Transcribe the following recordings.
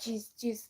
Ҷиз, ҷиз.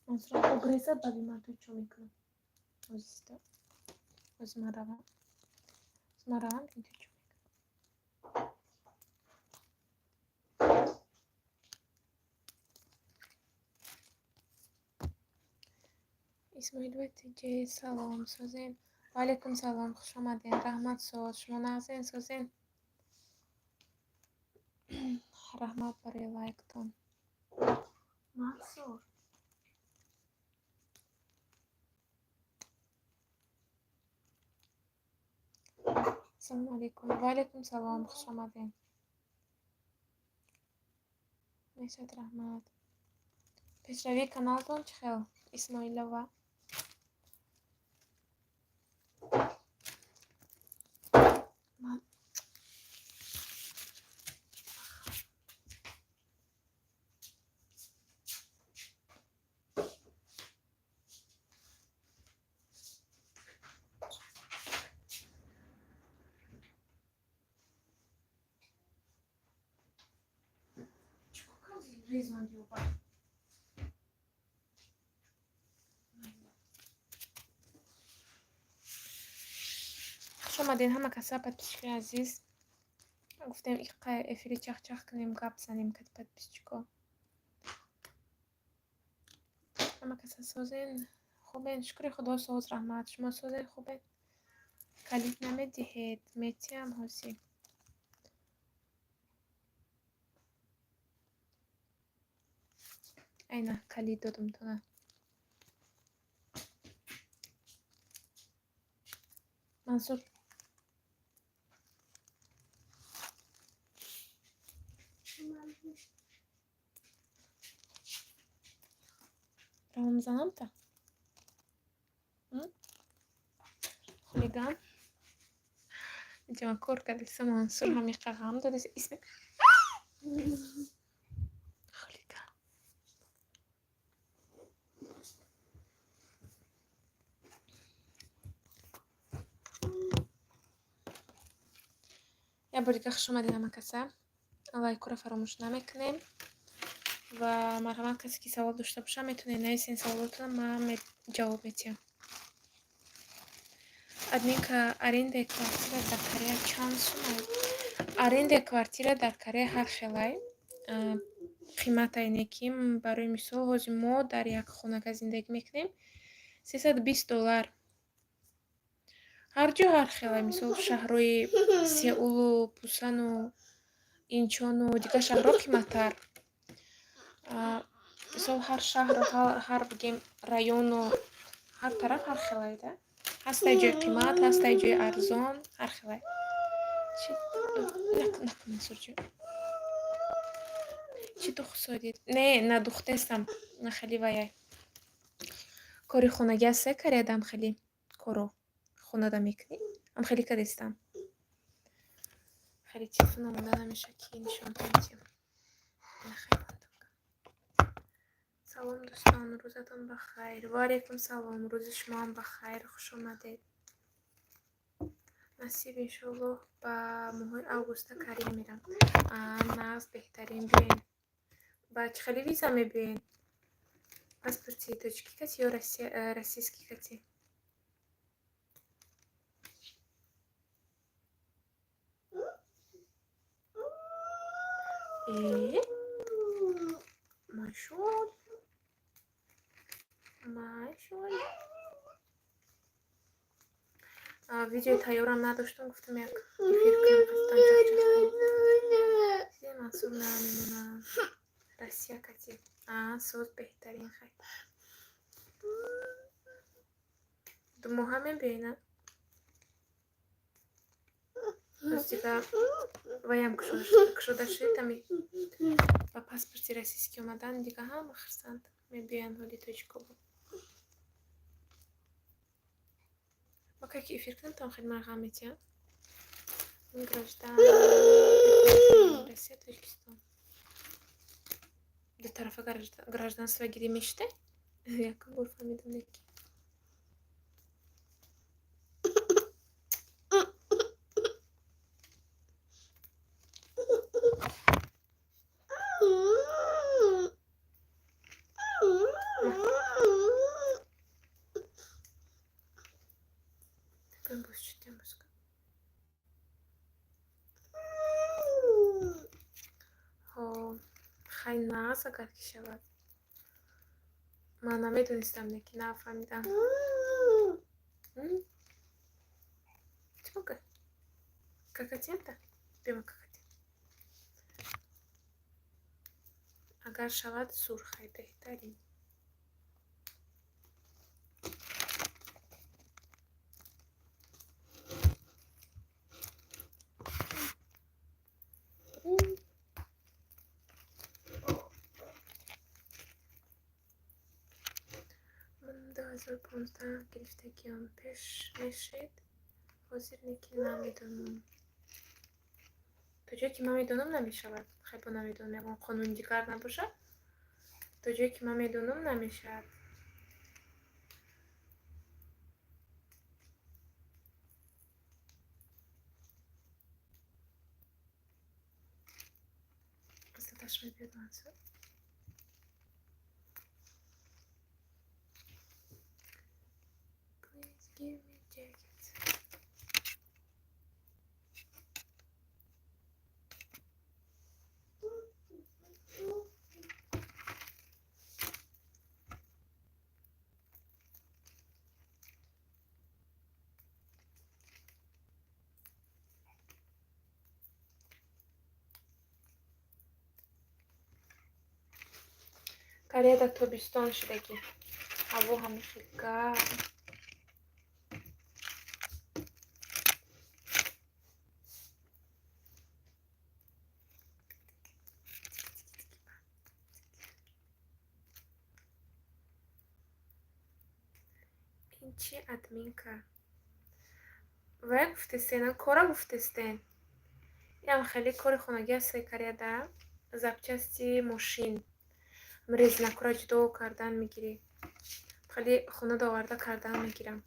Мансура угреза, баъди ман ту чо мекунам? Озиста. Ози ман равам. Ози ман равам, ин ту чо мекунам? Исмоилова Тиҷе, салом, созен. Ва алайкум салом, хуш омаден. Раҳмат, соз. Шумо нағзен, созен? Раҳмат барои лайктон. Мансур. Ассалому алайкум. Ва алайкум салом, хуш омаден. Мешад, раҳмат. Пешравии каналтон чӣ хел, Исмоилова? Ман чикор кардӣ, резонди оба? Хуш омадед ҳама каса, подписчикои азиз. Гуфтем, иққа эфири чахчах кунем, гап занем кати подписчико. Ҳама каса созен, хубен? Шукри Худо, соз, раҳмат. Шумо созен, хубен? Калид намедиҳед? Метиҳам ҳозир. Айна калид додум тона. Мансур. Равам занамта? Хулиган. Инҷа кор кардиса, Мансур ҳамиқа ғам додиса. Исме. Хулиган. Як бор дига хуш омадед ҳама каса. Лайкҳоро фаромӯш намекунем. Ва марҳамат, касе ки савол дошта боша, метавонед нависен саволотонро, ман ҷавоб метиҳам. Админка, арендаи квартира дар Корея чанд сум аст? Арендаи квартира дар Корея ҳар хелай қиматай, не ки, барои мисол, ҳозир мо дар як хонага зиндагӣ мекунем, 320 доллар. Ҳар ҷо ҳар хелай, мисол, шаҳрҳои Сеулу, Пусану, Инчону дигар шаҳрҳо қиматтар. Мисол, ҳар шаҳру ҳар, бигем, району ҳар тараф ҳар хелай да. Ҳастай ҷои қимат, ҳастай ҷои арзон, ҳар хелай. Чӣ накун, накун, Мансурҷон. Чӣ духсодид? Не, надухтестам. На, хеле ваяй. Кори хонагӣ ҳаста, кариядам хеле коро хонада мекунӣ? Ам хеле кадестам. Хеле телефон омода намеша, ки нишонтон диҳам. Салом, дӯстон, рӯзатон ба хайр. Ва алайкум салом, рӯзи шумоам ба хайр, хуш омадед. Насиб, иншоаллоҳ, ба моҳҳои августа Корея мерам. Нағз, беҳтарин, биёен. Ба чӣ хеле виза мебиёен? Паспорти тоҷикӣ кати ё российский кати? Э? Машол. Машол. Видеои тайёрам надоштам, гуфтам як эфир кунам, хастан чахчах кунем. Чизе Мансур намемонад. Россия кати. А, соз беҳтарин хай. Думоҳа мебиёй, на? Ростига ваям кушода шуд, ами ба паспорти российский омадан, дига ҳама хурсанд мебиёянд ҳоли тоҷикобо. Ма ки эфир кунам, там хеле ман ғам метиҳам. Граждан Россия, Тоҷикистон. Дутарафа гражданство гирӣ мешуде? Якум бор фаҳмидам леки. Хай нағз агар ки шавад. Ман намедонистам, лекин нафаҳмидам. Чӣ мекунӣ? Какатента? Бема какатент. Агар шавад сурхай беҳтарин. Ман 2015 гирифтагиам пеш мешид. Ҳозир лекин намедонам. То ҷое ки ман медонам намешавад. Хай бо намедонам, ягон қонуни дигар набошад. То ҷое ки ман медонам намешавад. Задаш мебиёд Мансур. Please give me jacket. Корея дар тобистон шудагӣ. Ҳаво ҳамихел гарм. Ин чи админка? Вая гуфтестен, кора гуфтестен. Инам хеле кори хонагӣ аст Кореяда. Запчасти мошин. Резинакҳоро ҷудо кардан мегирӣ. Хеле хона доварда кардан мегирам.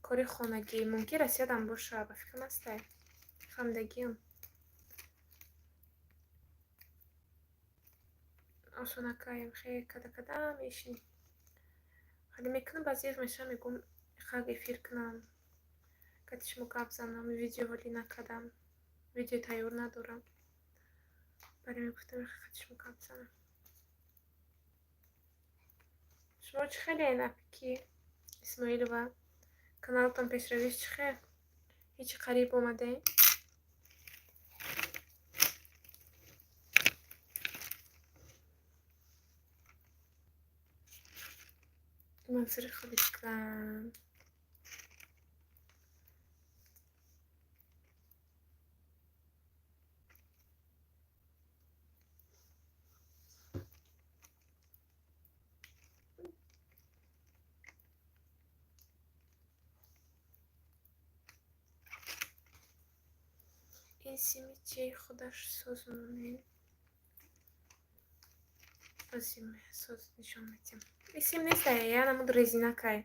Кори хонагӣ. Мумкин Россиядам боша, ба фикрам ҳастай. Фаҳмидагиам. Осонакаем, хе када када мешинӣ. Хеле мекунам, баъзе мешавам, мегӯм хаг эфир кунам. Кати шумо гап занам, видео ҳолӣ накардам. Видео тайёр надорам. Барои мегуфтам хати шумо гап занам. Шумо чӣ хеле напики Исмоилова? Каналтон пешравиш чӣ хел? Ҳечи қариб омадем? Мансури Холикан. Ин сими чӣ худаш соз монед? Соз нишон медиҳам. Ин сим нест, я намуд резинакай.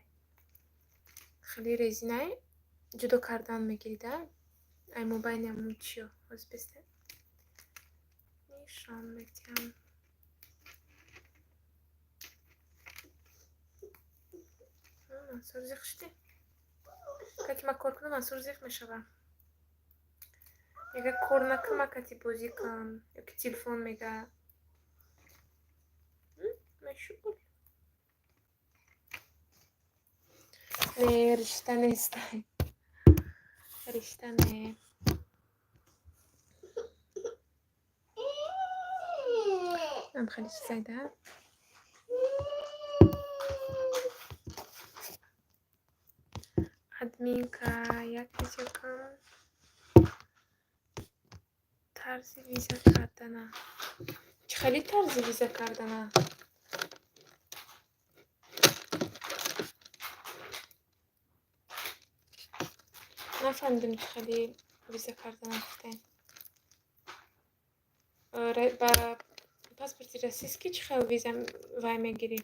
Хеле резинай ҷудо кардан мегирида. Ай мобайни ҳамун чиё. Ҳозир бесте. Нишон медиҳам. Мансур зиқ шудӣ? Кати ма кор кунам, Мансур зиқ мешава. Мега кор накун, ма кати бозӣ кун. Ёки телефон мега. Машғул. Не, ришта нестай. Ришта не. Нам хеле чизай да. Админка як видеокам тарзи виза кардана. Чӣ хеле тарзи виза кардана? Нафаҳмидам, чӣ хеле виза кардана гуфтем. Ба паспорти российский чӣ хел виза вай мегирӣ?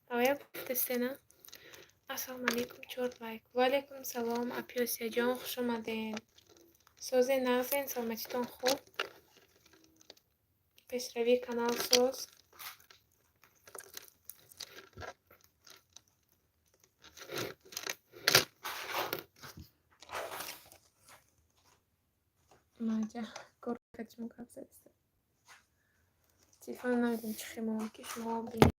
Авая гуфтестена? Ассалому алайкум, чор лайк. Ва алайкум салом, апи Осияҷон, хуш омаден. Созен, нағзен, саломатитон хуб? Пешравии канал соз. Маҷа кор кардишмо, гап задиста. Телефон намедонам чӣ хел ки шумо бинед.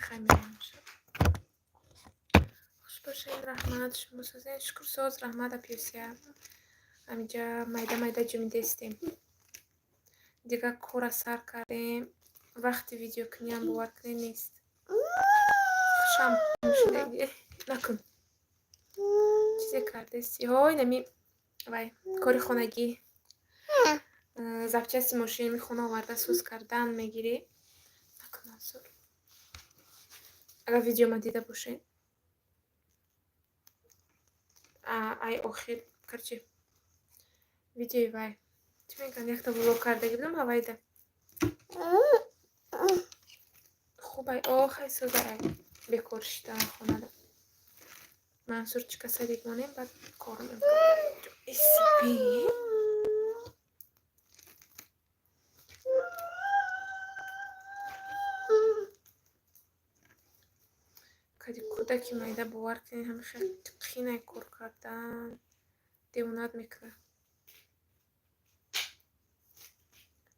Хай меоям. Хуш бошед, раҳмат, шумо созен, шукр соз, раҳмат, апи Осия. Ҳаминҷа майда майда ҷумидестем. Дигар кора сар кардем. Вақти видеокуниам, бовар кунед, нест. Хушам шудаги. Накун. Чизе кардести? Ҳой, нами вай кори хонагӣ. Запчасти мошини хона оварда соз кардан мегирӣ. Накун, Мансур. Агар видеома дида бошед. Ай охир, короче, видеои вай. Чӣ мегӯянд, якта влог кардаги будам ҳавайда. Хуб ай, охай соза ай. Бекор шидан хонада. Мансур чӣ касалик монем, баъд кор мекунем. Исби. Кади кӯдаки майда, бовар кунед, ҳами хел қинай кор кардан, девонат мекунад.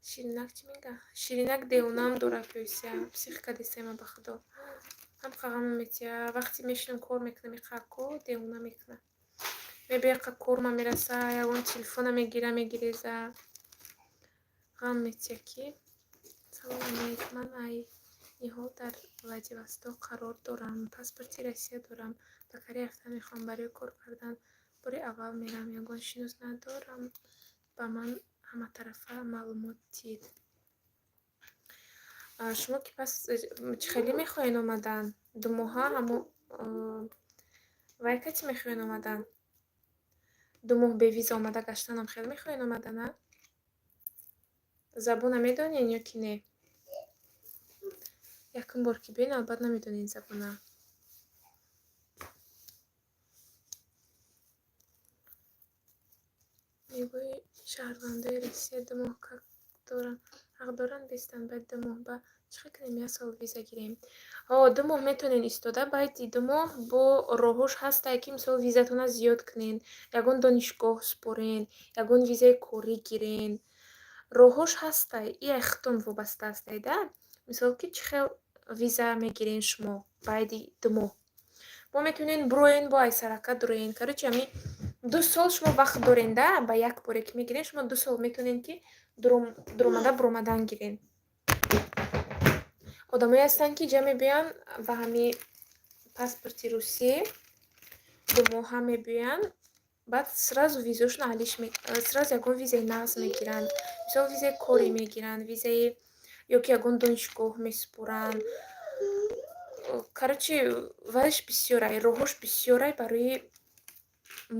Ширинак чӣ мега? Ширинак девонаам дорад, пёся. Психика десема, ба худо. Ҳам қағама метия. Вақте мешинам кор мекунам, иқако девона мекунад. Мебияқа корма мераса, ягон телефона мегира, мегиреза. Ғам метия ки. Салом алейкум, ман ай ниҳол дар Владивосток қарор дорам. Паспорти Россия дорам. Ба Корея рафтан мехоҳам барои кор кардан. Бори аввал мерам, ягон шинос надорам. Ба ман ҳаматарафа маълумот дид. Шумо ки пас чӣ хеле мехоҳед омадан? 2 моҳа ҳамо вай кати мехоҳед омадан? 2 моҳ бевиза омада гаштанам хеле мехоҳед омадан, а? Забона медонед ё ки не? Якум бор ки биёед, албатта, намедонед забона. Мегӯи, шаҳрвандои Россия 2 моҳ как доранд, ҳақ доранд бистанд, баъди 2 моҳ ба чӣ хел кунем, як сол виза гирем? Ҳо, 2 моҳ метавонед истода, баъди 2 моҳ бо роҳош ҳастае, ки мисол визатона зиёд кунед, ягон донишгоҳ супорен, ягон визаи корӣ гирен. Роҳош ҳастай, и ай худтон вобаста астае да. Мисол ки чӣ хел виза мегирен шумо баъди 2 моҳ. Бо метавонед бироен, бо ай сарака дуроен. Короче, ҳами 2 сол шумо вақт дорен да, ба як боре ки мегирен, шумо 2 сол метавонед ки дуромада буромадан гирен. Одамое ҳастанд, ки ҷа мебиёянд ба ҳами паспорти русӣ, 2 моҳа мебиёянд, баъд сразу визаошон алиш, сразу ягон визаи нағз мегиранд. Мисол, визаи корӣ мегиранд, визаи ё ки ягон донишгоҳ месупоранд. Короче, вайш бисёрай, роҳош бисёрай барои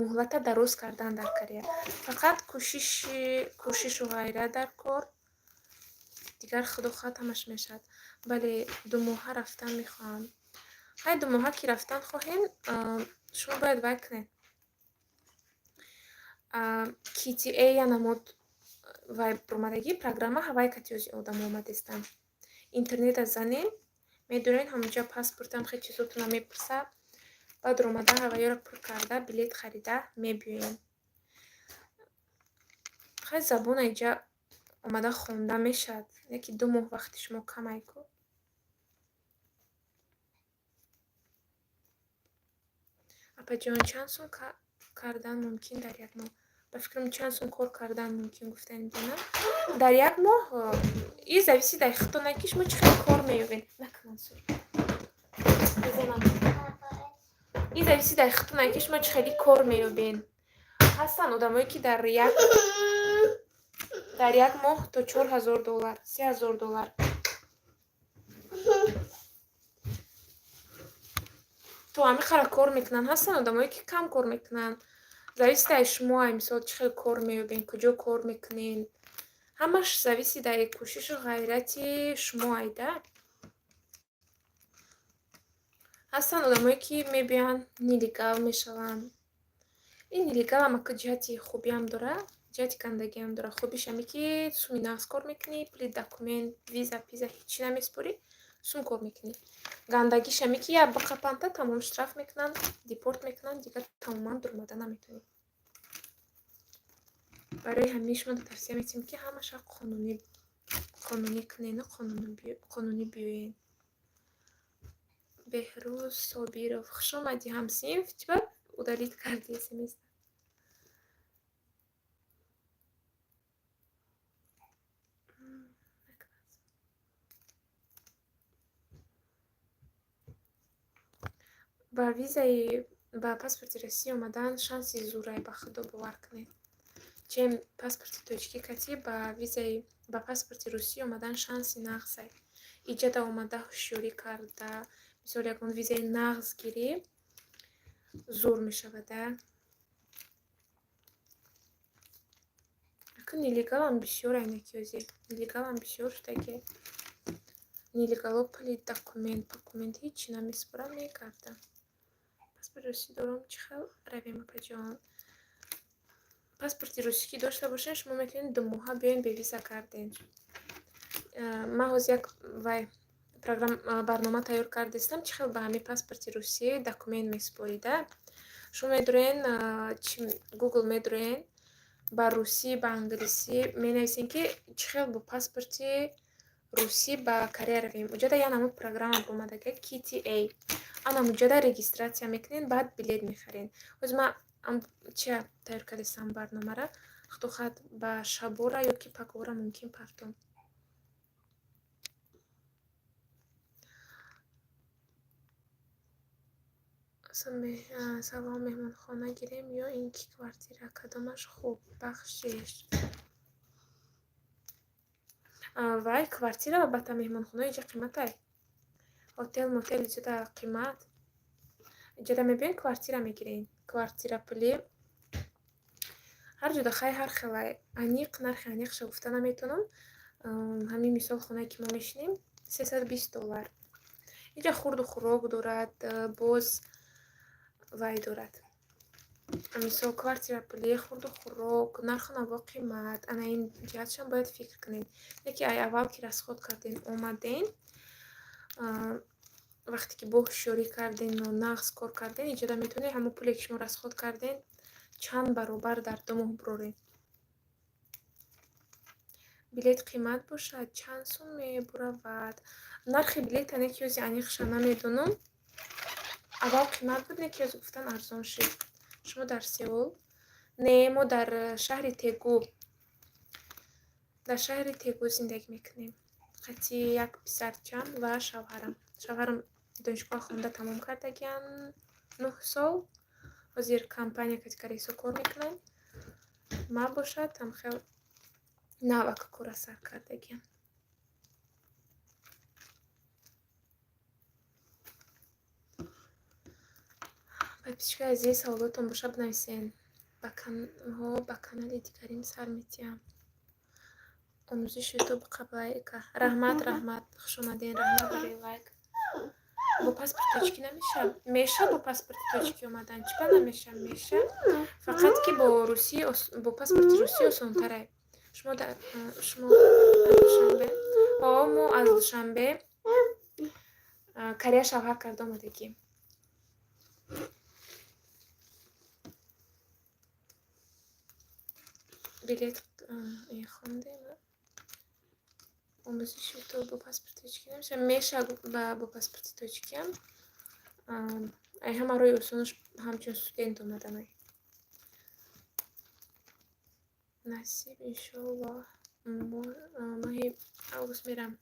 муҳлата дароз кардан дар Корея. Фақат кӯшишу ғайра дар кор, дигар худо хоҳад, ҳамаш мешавад. Бале, 2 моҳа рафтан мехоҳам. Ҳай, 2 моҳа ки рафтан хоҳем, шумо бояд вай кунед. KTA я намуд вай буромадагӣ программа ҳавай катиёзи одамо омадестанд. Интернета занем, медурен, ҳамонҷа паспортам хел чизотона мепурсад. Баъд омада ҳавайёро пур карда, билет харида мебиёем. Хай, забон айҷа омада хонда мешавад, яки 2 моҳ вақти шумо камай ку. Апаҷон, чанд сум кардан мумкин дар як моҳ? Ба фикрам, чанд сум кор кардан мумкин гуфтани донам. Дар як моҳ и зависит дар худтон, ки шумо чӣ хел кор меёбед. Нака, Мансур. Мезанам. И зависит дар худтон, ки шумо чӣ хели кор меёбед. Ҳастанд одамое, ки дар як моҳ то 4000 доллар, 3000 доллар, то ҳамин қадр кор мекунанд. Ҳастанд одамое, ки кам кор мекунанд. Зависит аз шумо, мисол, чӣ хел кор меёбед, куҷо кор мекунед. Ҳамаш зависит дар кӯшишу ғайрати шумо айда. Ҳастанд одамое, ки мебиёянд, нелегал мешаванд. Ин нелегалам ака ҷиҳати хубиам дорад, ҷиҳати гандагиам дорад. Хубиш ҳаме, ки суми нағз кор мекунӣ, пули документ, виза, пиза ҳечӣ намеспорӣ, сум кор мекунӣ. Гандагиш ҳаме, ки як биқапанта, тамом, штраф мекунанд, депорт мекунанд, дигар тамоман дуромада наметавонӣ. Барои ҳамин шумо тавсия метиҳем, ки ҳамаша қонунӣ кунену қонунӣ биёед. Беҳрӯз Собиров, хуш омадӣ, ҳамсинф. Чӣ ба удалить кардӣ смс? Ба визаи, ба паспорти Россия омадан шанси зӯрай, ба худо, бовар кунед. Чем паспорти тоҷикӣ катӣ, ба визаи, ба паспорти Русия омадан шанси нағзай. Иҷада омада, ҳушёрӣ карда, мисол, ягон визаи нағз гирӣ, зур мешавада. Ака, нелегалам бисёр айнакиёзи. Нелегалам бисёр шудаги. Нелегало пули документ, документ ҳечи намеспорам, мекардам. Паспорти русӣ дорам, чӣ хел равем, апаҷон? Паспорти русӣ ки дошта бошед, шумо метавонед 2 моҳа биёен, бевиза гарден. Ман ҳозир як вай программа, барнома тайёр кардастам, чӣ хел ба ҳамин паспорти русӣ документ месупорида. Шумо медурен, Google медурен, ба русӣ, ба англисӣ менависем, ки чӣ хел бо паспорти русӣ ба Корея равем. Уҷода як намуд программа омадага, KTA. Анам уҷода регистрация мекунед, баъд билет мехаред. Ҳозир ман чия тайёр кардастам барномара, худохоҳад, ба шабора ё ки пагоҳра мумкин партом. Салом, меҳмонхона гирем ё ин ки квартира, кадомаш хуб? Бахшиш. Вай, квартира, албатта, меҳмонхона иҷа қиматай. Ҳотел мотел иҷода қимат. Иҷода мебиёед, квартира мегиред. Квартира пули ҳар ҷода хай ҳар хелай. Аниқ нархи аниқша гуфта наметавонам. Ҳамин мисол, хонае ки мо мешинем, 320 доллар. Инҷа хурду хӯрок дорад, боз вай дорад. Мисол, квартира пули, хурду хӯрок, нарху наво қимат. Ана ин ҷиҳатшам бояд фикр кунед. Яке ай аввал ки расход карден, омаден, вақте ки бо ҳушёрӣ кардену нағз кор карден, иҷода метавонед ҳамон пуле, ки шумо расход карден, чанд баробар дар 2 моҳ бироред. Билет қимат бошад, чанд сум мебуравад? Нархи билета не ки ҳози аниқша намедонам. Аввал қимат буд, не ки ҳози гуфтан, арзон шуд. Шумо дар Сеул? Не, мо дар шаҳри Тегу. Дар шаҳри Тегу зиндагӣ мекунем. Қати як писарчам ва шавҳарам. Шавҳарам донишгоҳ хонда тамом кардагианд 9 сол. Ҳозир компания кати Корейсо кор мекунанд. Ман бошад, ҳамхел навака кора сар кардагиам. Подписчикои азиз, саволотон боша, бинависен. Ба канали дигарим сар метиҳам. Омӯзиши ютуб қаблайка. Раҳмат, раҳмат, хушомаден, раҳмат барои лайк. Бо паспорти тоҷикӣ намеша? Меша бо паспорти тоҷикӣ омадан. Чӣ ба намеша? Меша. Фақат ки бо русӣ, бо паспорти русӣ осонтарай. Шумо аз Душанбе? О, мо аз Душанбе Корея шавҳар карда омадагӣ. Билет хондем. Омӯзиши ютуб бо паспорти тоҷикӣ намеша? Меша бо паспорти тоҷикиам. Ай ҳама роҳи осонаш ҳамчун студент омаданай. Насиб, иншоаллоҳ, моҳи август мерам.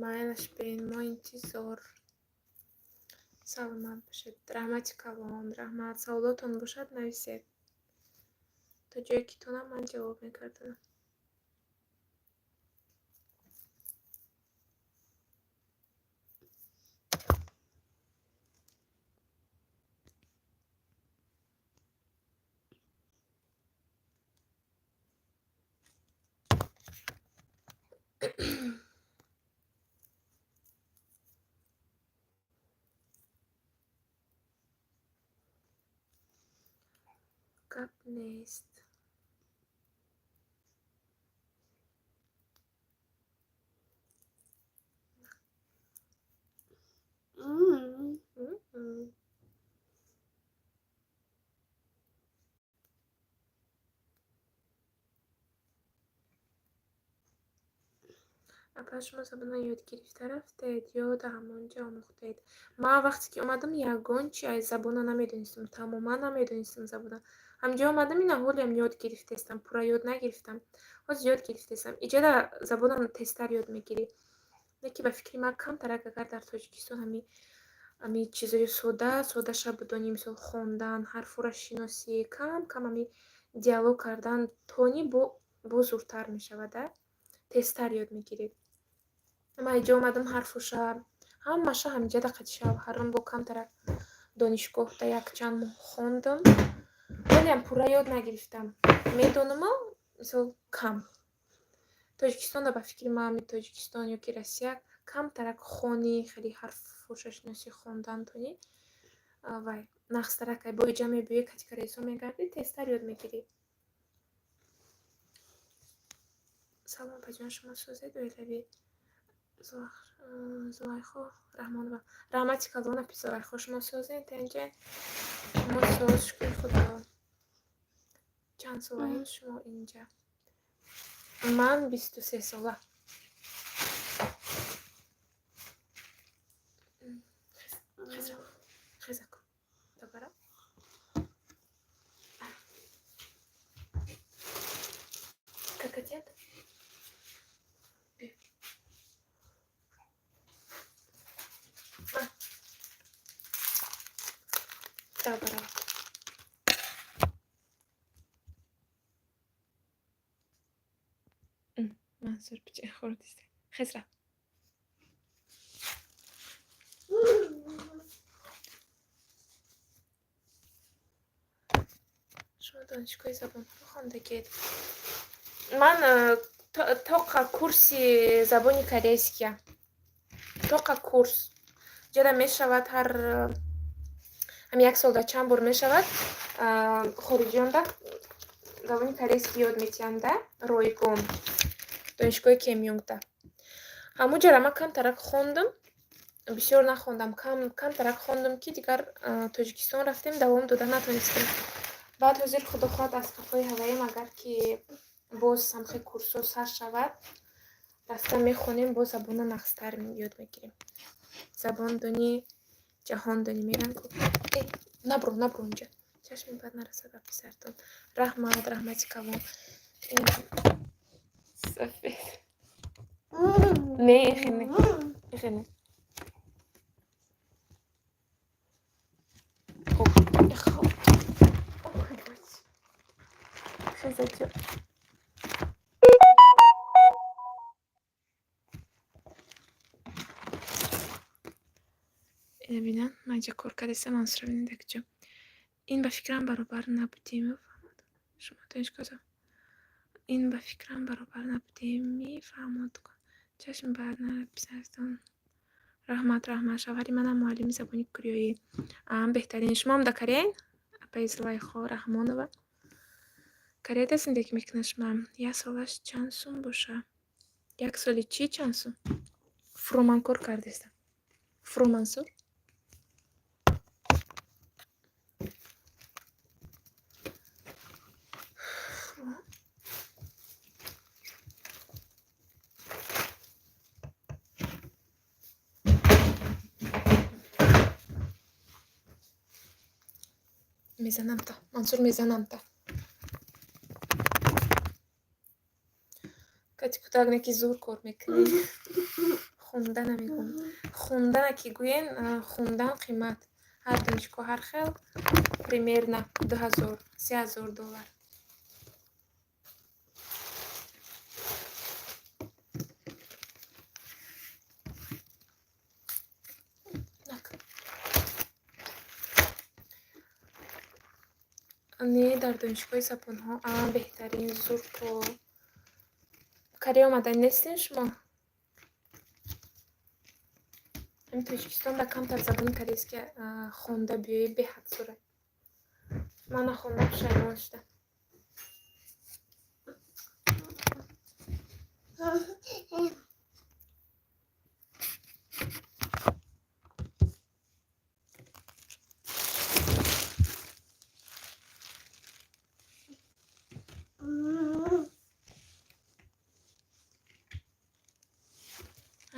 Майлаш бин, мо интизор. Саломат бошед. Раҳмати калон, раҳмат. Саволотон бошад, нависед. То ҷое ки тонам, ман ҷавоб мегардонам. Гап нест. Апа, шумо забонро ёд гирифта рафтед ё дар ҳамон ҷо омӯхтед? Ман вақте ки омадам, ягон чи аз забона намедонистам, тамоман намедонистам забона. Ҳамҷо омадам, ина ҳолиам ёд гирифтаистам, пурра ёд нагирифтам. Ҳозир ёд гирифтаистам. Иҷода забонам тезтар ёд мегирӣ. Не ки ба фикри ман, камтарак агар дар Тоҷикистон ҳами чизои сода содаша бидонӣ, мисол, хондан, ҳарфура шиносӣ, кам кам ҳами диалог кардан тони, бо зуртар мешавад, а тезтар ёд мегирӣ. Ман иҷо омадам, ҳарфуша ҳамаша ҳамиҷада қати шавҳарам бо камтарак донишгоҳда якчанд моҳ хондам, валеам пурра ёд нагирифтам. Медонаму, мисол, кам. Тоҷикистонда, ба фикри ман, Тоҷикистон ё ки Россия, камтарак хонӣ, хеле ҳарфуша шиносӣ, хондан тонӣ, вай нағзтарак. Бо иҷа мебиёӣ, кати корейсо мегардӣ, тезтар ёд мегирӣ. Салом, апаҷон, шумо созед, оилавӣ? Зулайхо Раҳмонова, раҳмати калон, апи Зулайхо. Шумо созед, тенҷа? Шумо соз, шукри Худо. Чанд солаед шумо инҷа? Ман 23 сола. Хеза кун добара. Как одет? Биё. Ма. Добара. Мансур пича хӯрдиста. Хезра. Шумо донишгоҳи забонҳоро хондагед? Ман тоқа курси забони корейския, тоқа курс ҷода мешавад. Ҳар ҳами як солда чанд бор мешавад, хориҷионда забони корейский ёд метиҳанда, ройгон, донишгоҳи Кемюнгда. Ҳамуҷора ман камтарак хондам, бисёр нахондам, камтарак хондам, ки дигар Тоҷикистон рафтем, давом дода натонистем. Баъд ҳозир, худо хоҳад, аз қафои ҳаваем, агар ки боз ҳамхел курсҳо сар шавад, рафта мехонем, боз забонро нағзтар ёд мегирем. Забон донӣ, ҷаҳон донӣ, мегӯянд ку. Э, набро, набро инҷа, чашми бад нарасад ба писартон. Раҳмат, раҳмати калон. Сафед не, ихе не, ихе не. Ох, ихо. Ой, хезаҷо. Ина бинан, ман инҷа кор кардастам. Мансура, бинед, якҷо. Ин ба фикрам баробар набудем. Шумо донишгоҳ, ин ба фикрам баробар набудем, мефаҳмод. Чашми бад писартон. Раҳмат, раҳмат. Шавҳари манам муаллими забони кореоӣ. Беҳтарин. Шумоам дар Кореяин, апаи Зулайхо Раҳмонова? Кореяда зиндагӣ мекунад шумоам? Як солаш чанд сум боша? Як соли чӣ чанд сум? Фурӯман кор кардестам, фурӯ, Мансур. Мезанамта, Мансур, мезанамта. Кати кӯдак не, ки зур кор мекунӣ. Хонда намегӯм. Хондана ки гӯен, хондан қимат. Ҳар донишгоҳ ҳар хел, примерно 2000, 3000 доллар. Не, дар донишгоҳи забонҳо беҳтарин, зур ко. Корея омаданӣ нестем шумо? Ҳамин Тоҷикистон ба камтар забони корейски хонда биёӣ, беҳад зура. Ман нахонда пушаймон шудам.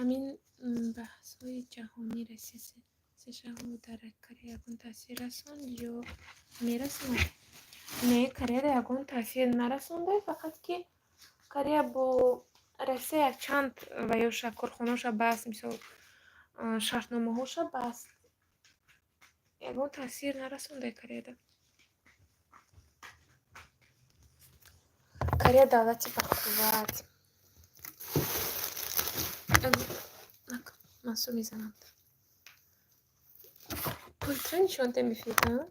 Ҳамин баҳсҳои ҷаҳонӣ Россия сешаҳо дар Корея ягон таъсир расонд ё мерасонад? Не, Кореяда ягон таъсир нарасонда, фақат ки Корея бо Россия якчанд ваёша, корхонаоша баст, мисол, шартномаҳоша баст. Ягон таъсир нарасонда Кореяда. Корея давлати бақувват. Мансур, мезанам. Пултра нишонда мефида?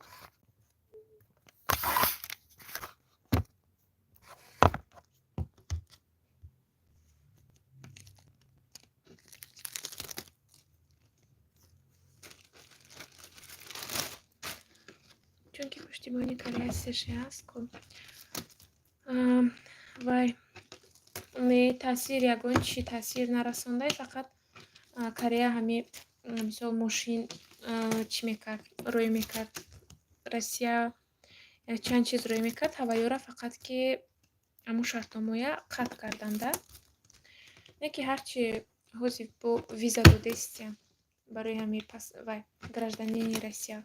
Чунки пуштибони Корея США аст ку. Вай, не, таъсир ягон чи таъсир нарасонда, фақат Корея ҳами, мисол, мошин чӣ мекард, рӯй мекард. Россия чанд чиз рӯй мекард, ҳавайёра, фақат ки ҳамун шартномаоя қатъ карданда. Не ки ҳарчи ҳозир бо виза додестия барои ҳами пас вай гражданини Россия.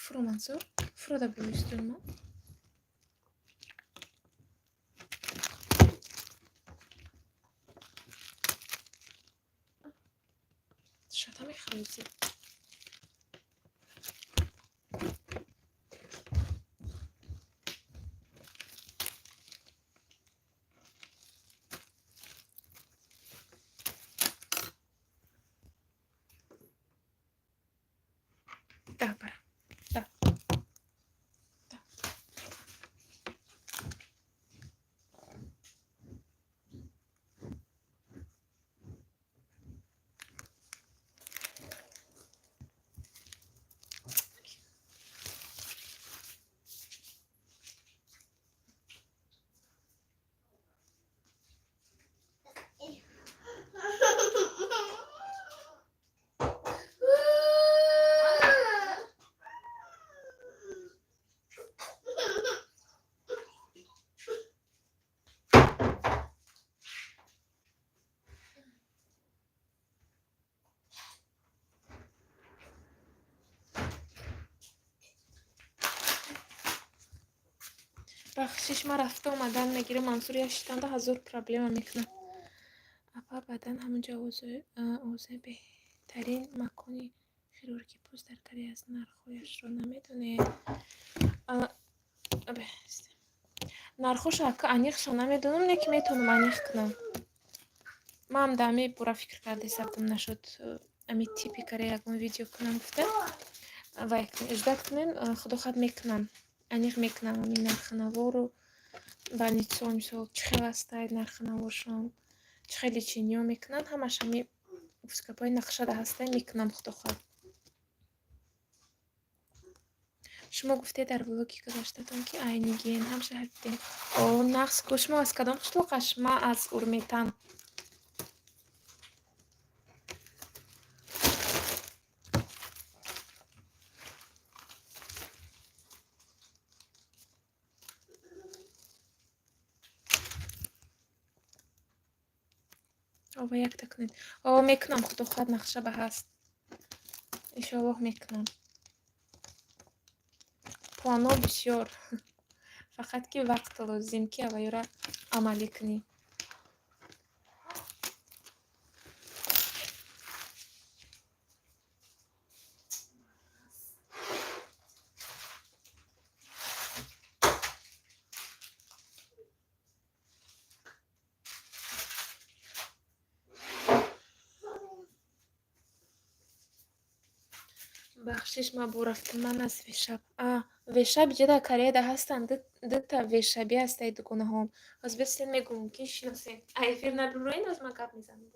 Фуро, Мансур, фурода бимистун ма. Шата мехӯрӣ. Да, бара. Да. Да. Бахшиш, ман рафта омадан мегирам. Мансур яшитанда ҳазор проблема мекунад. Апа, баъдан ҳамунҷо овозаи беҳтарин макони хирургии пӯст дар Корея аст. Нархҳояшро намедонед? Нархҳоша аниқшо намедонам, не ки метавонам аниқ кунам. Ман дар ҳамин бора фикр карда ҳисабдам нашуд, ами типи Корея ягон видео кунам гуфта. Вай, ждать кунем, худо хоҳад, мекунам. Аниқ мекунам ами нархнавору больницаҳо, мисол, чӣ хел ҳастай нархнаворшон, чӣ хел лечениё мекунанд, ҳамаш ҳами гапҳои нақшада ҳастай, мекунам, худо хоҳад. Шумо гуфтед дар влоги гузаштатон, ки айниген ҳамшаҳр будем. О, нақс ку, шумо аз кадом қишлоқаш? Ман аз Урметан. Ова якта кунед. О, мекунам, худо хоҳад, нақша ба ҳаст. Иншоаллоҳ, мекунам. Планҳо бисёр, фақат ки вақт лозим, ки аввалёра амалӣ кунӣ. Бахшиш, ман бо рафтан аз вешаб. А, вешаб иҷа дар Кореяда ҳастанд, дута вешабӣ ҳастаи дугонаҳом. Ҳоз бисен мегӯм, мумкин шиносем. А эфир набироен, ҳоз ман гап мезанам.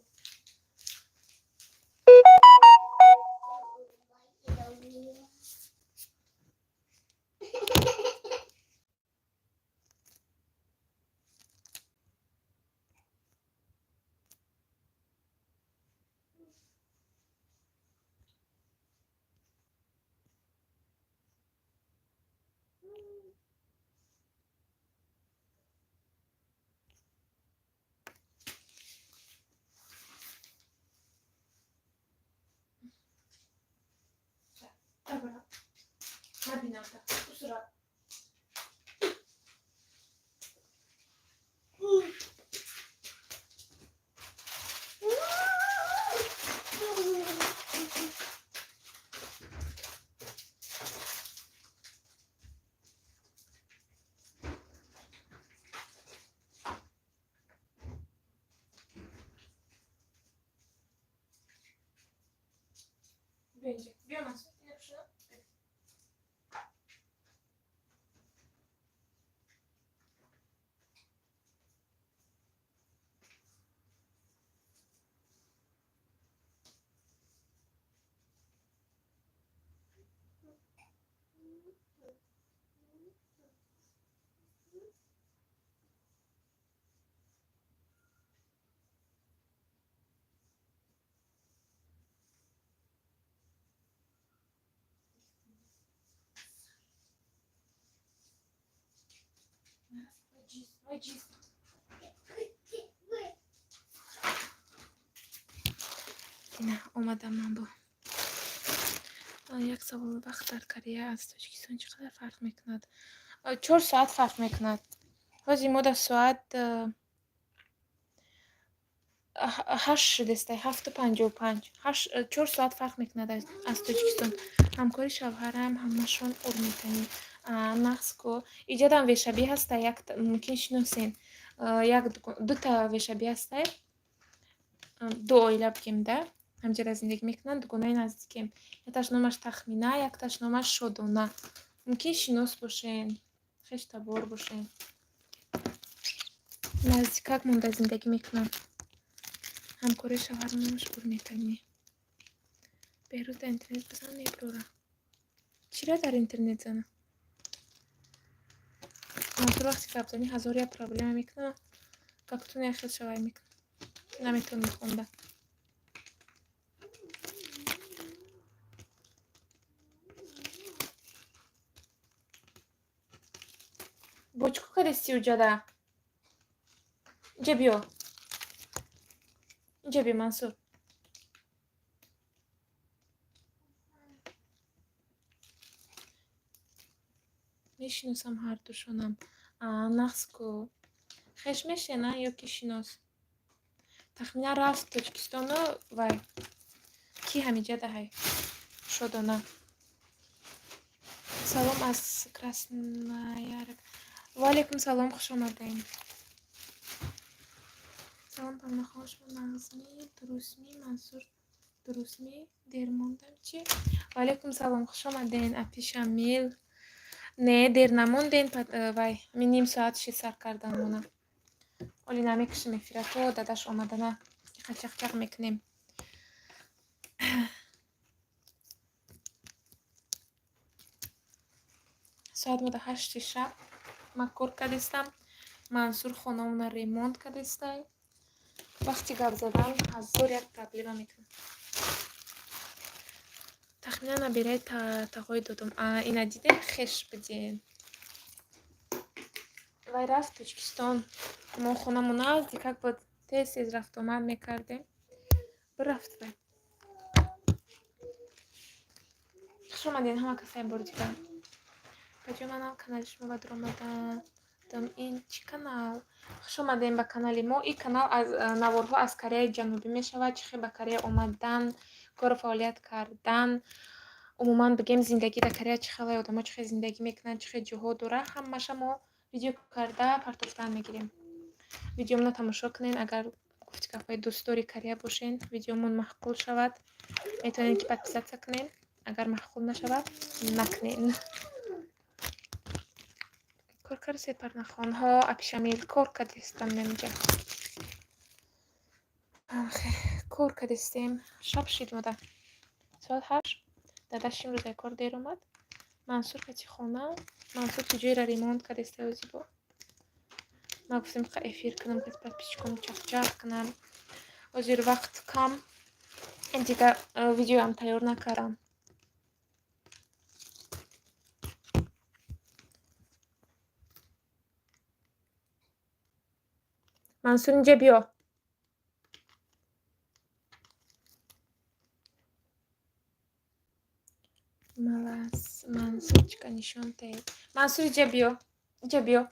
Набинамта. Усура. Биё инҷа. Биё, Мансур. Ина пушина. Ина омадам ман бо. Як савол: вақт дар Корея аз Тоҷикистон чӣ қадар фарқ мекунад? 4 соат фарқ мекунад. Ҳозир мо дар соат 8 шудестай, 7:55. 4 соат фарқ мекунад аз Тоҷикистон. Ҳамкори шавҳарам ҳамашон урметанӣ. Нағз ку. Иҷадам вешабӣ ҳастай, як мумкин шиносен. Як дута вешабӣ ҳастай. Ду оила бигем да. Ҳамҷода зиндагӣ мекунанд, дугонаи наздикем. Якташ номаш Тахмина, якташ номаш Шодона. Мумкин шинос бошен, хештабор бошен. Наздикак монда зиндагӣ мекунанд. Ҳамкори шавҳарам номаш Урметанӣ. Беҳрӯз, дар интернет бизан, мебурора. Чиро дар интернет занам? Мансур вақти гапзанӣ ҳазор як проблема мекунад. Гапатон як хел шавай мекунад. Наметавонӣ хонда. Бо чӣ кор кардести уҷада? Инҷа биё. Инҷа биё, Мансур. Мешиносам ҳардушонам. Нағз ку. Хеш мешена ё ки шинос? Тахмина рафт Тоҷикистону вай. Ки ҳамиҷа даҳай? Шодона. Салом аз Красноярск. Ва алайкум салом, хуш омадем. Салом, паноҳхоҳ, шумо нағзмӣ, дурустмӣ, Мансур, дурустмӣ? Дер мондам чӣ? Ва алайкум салом, хуш омаден, апи Шамил. Не, дер намонден, вай, ҳамин ним соат шид сар карданмона. Оли намекушем эфира то дадаш омадана. Иқа чақчақ мекунем. Соат мода 8-и шаб. Ман кор кардистам. Мансур хонаомона ремонт кардистай. Вақти гап задан ҳазор як проблема мекунад. Тахминан набираи тағои додум. Ина дидем, хеш будем. Вай рафт Тоҷикистон. Мо хонамон наздикак буд. Тез тез рафтуомад мекардем. Бирафт вай. Хуш омадед ҳама касае бори дигар. Ба ҷои манам канали шумо ба дуромадам. Ин чӣ канал? Хуш омадем ба канали мо. Ин канал аз наворҳо аз Кореяи Ҷанубӣ мешавад. Чӣ хел ба Корея омадан, кору фаъолият кардан, умуман бигем, зиндагӣ дар Корея чӣ хелае, одамо чӣ хел зиндагӣ мекунанд, чӣ хел ҷоҳо дора, ҳамаша мо видео карда партофтан мегирем. Видеомонро тамошо кунед, агар гуфти гапҳои дӯстдори Корея бошен, видеомон маъқул шавад, метавонед, ки подписаться кунед, агар маъқул нашавад, накунед. Кор кардасед, Парнахонҳо? Апишамил, кор кардистам инҷа. Кор кардистем. Шаб шид мода. Соат 8. Дадаш имрӯз ай кор дер омад. Мансур кати хона. Мансур ки ҷойра ремонт кардеста зибо. Ман гуфтам, ка эфир кунам, кати подписчиком чақчақ кунам. Ҳозир вақт кам. Дигар видеоам тайёр накардам. Мансур, инҷа биё. Малас, Мансурчика нишон теҳед. Мансур, иҷа биё. Иҷа биё.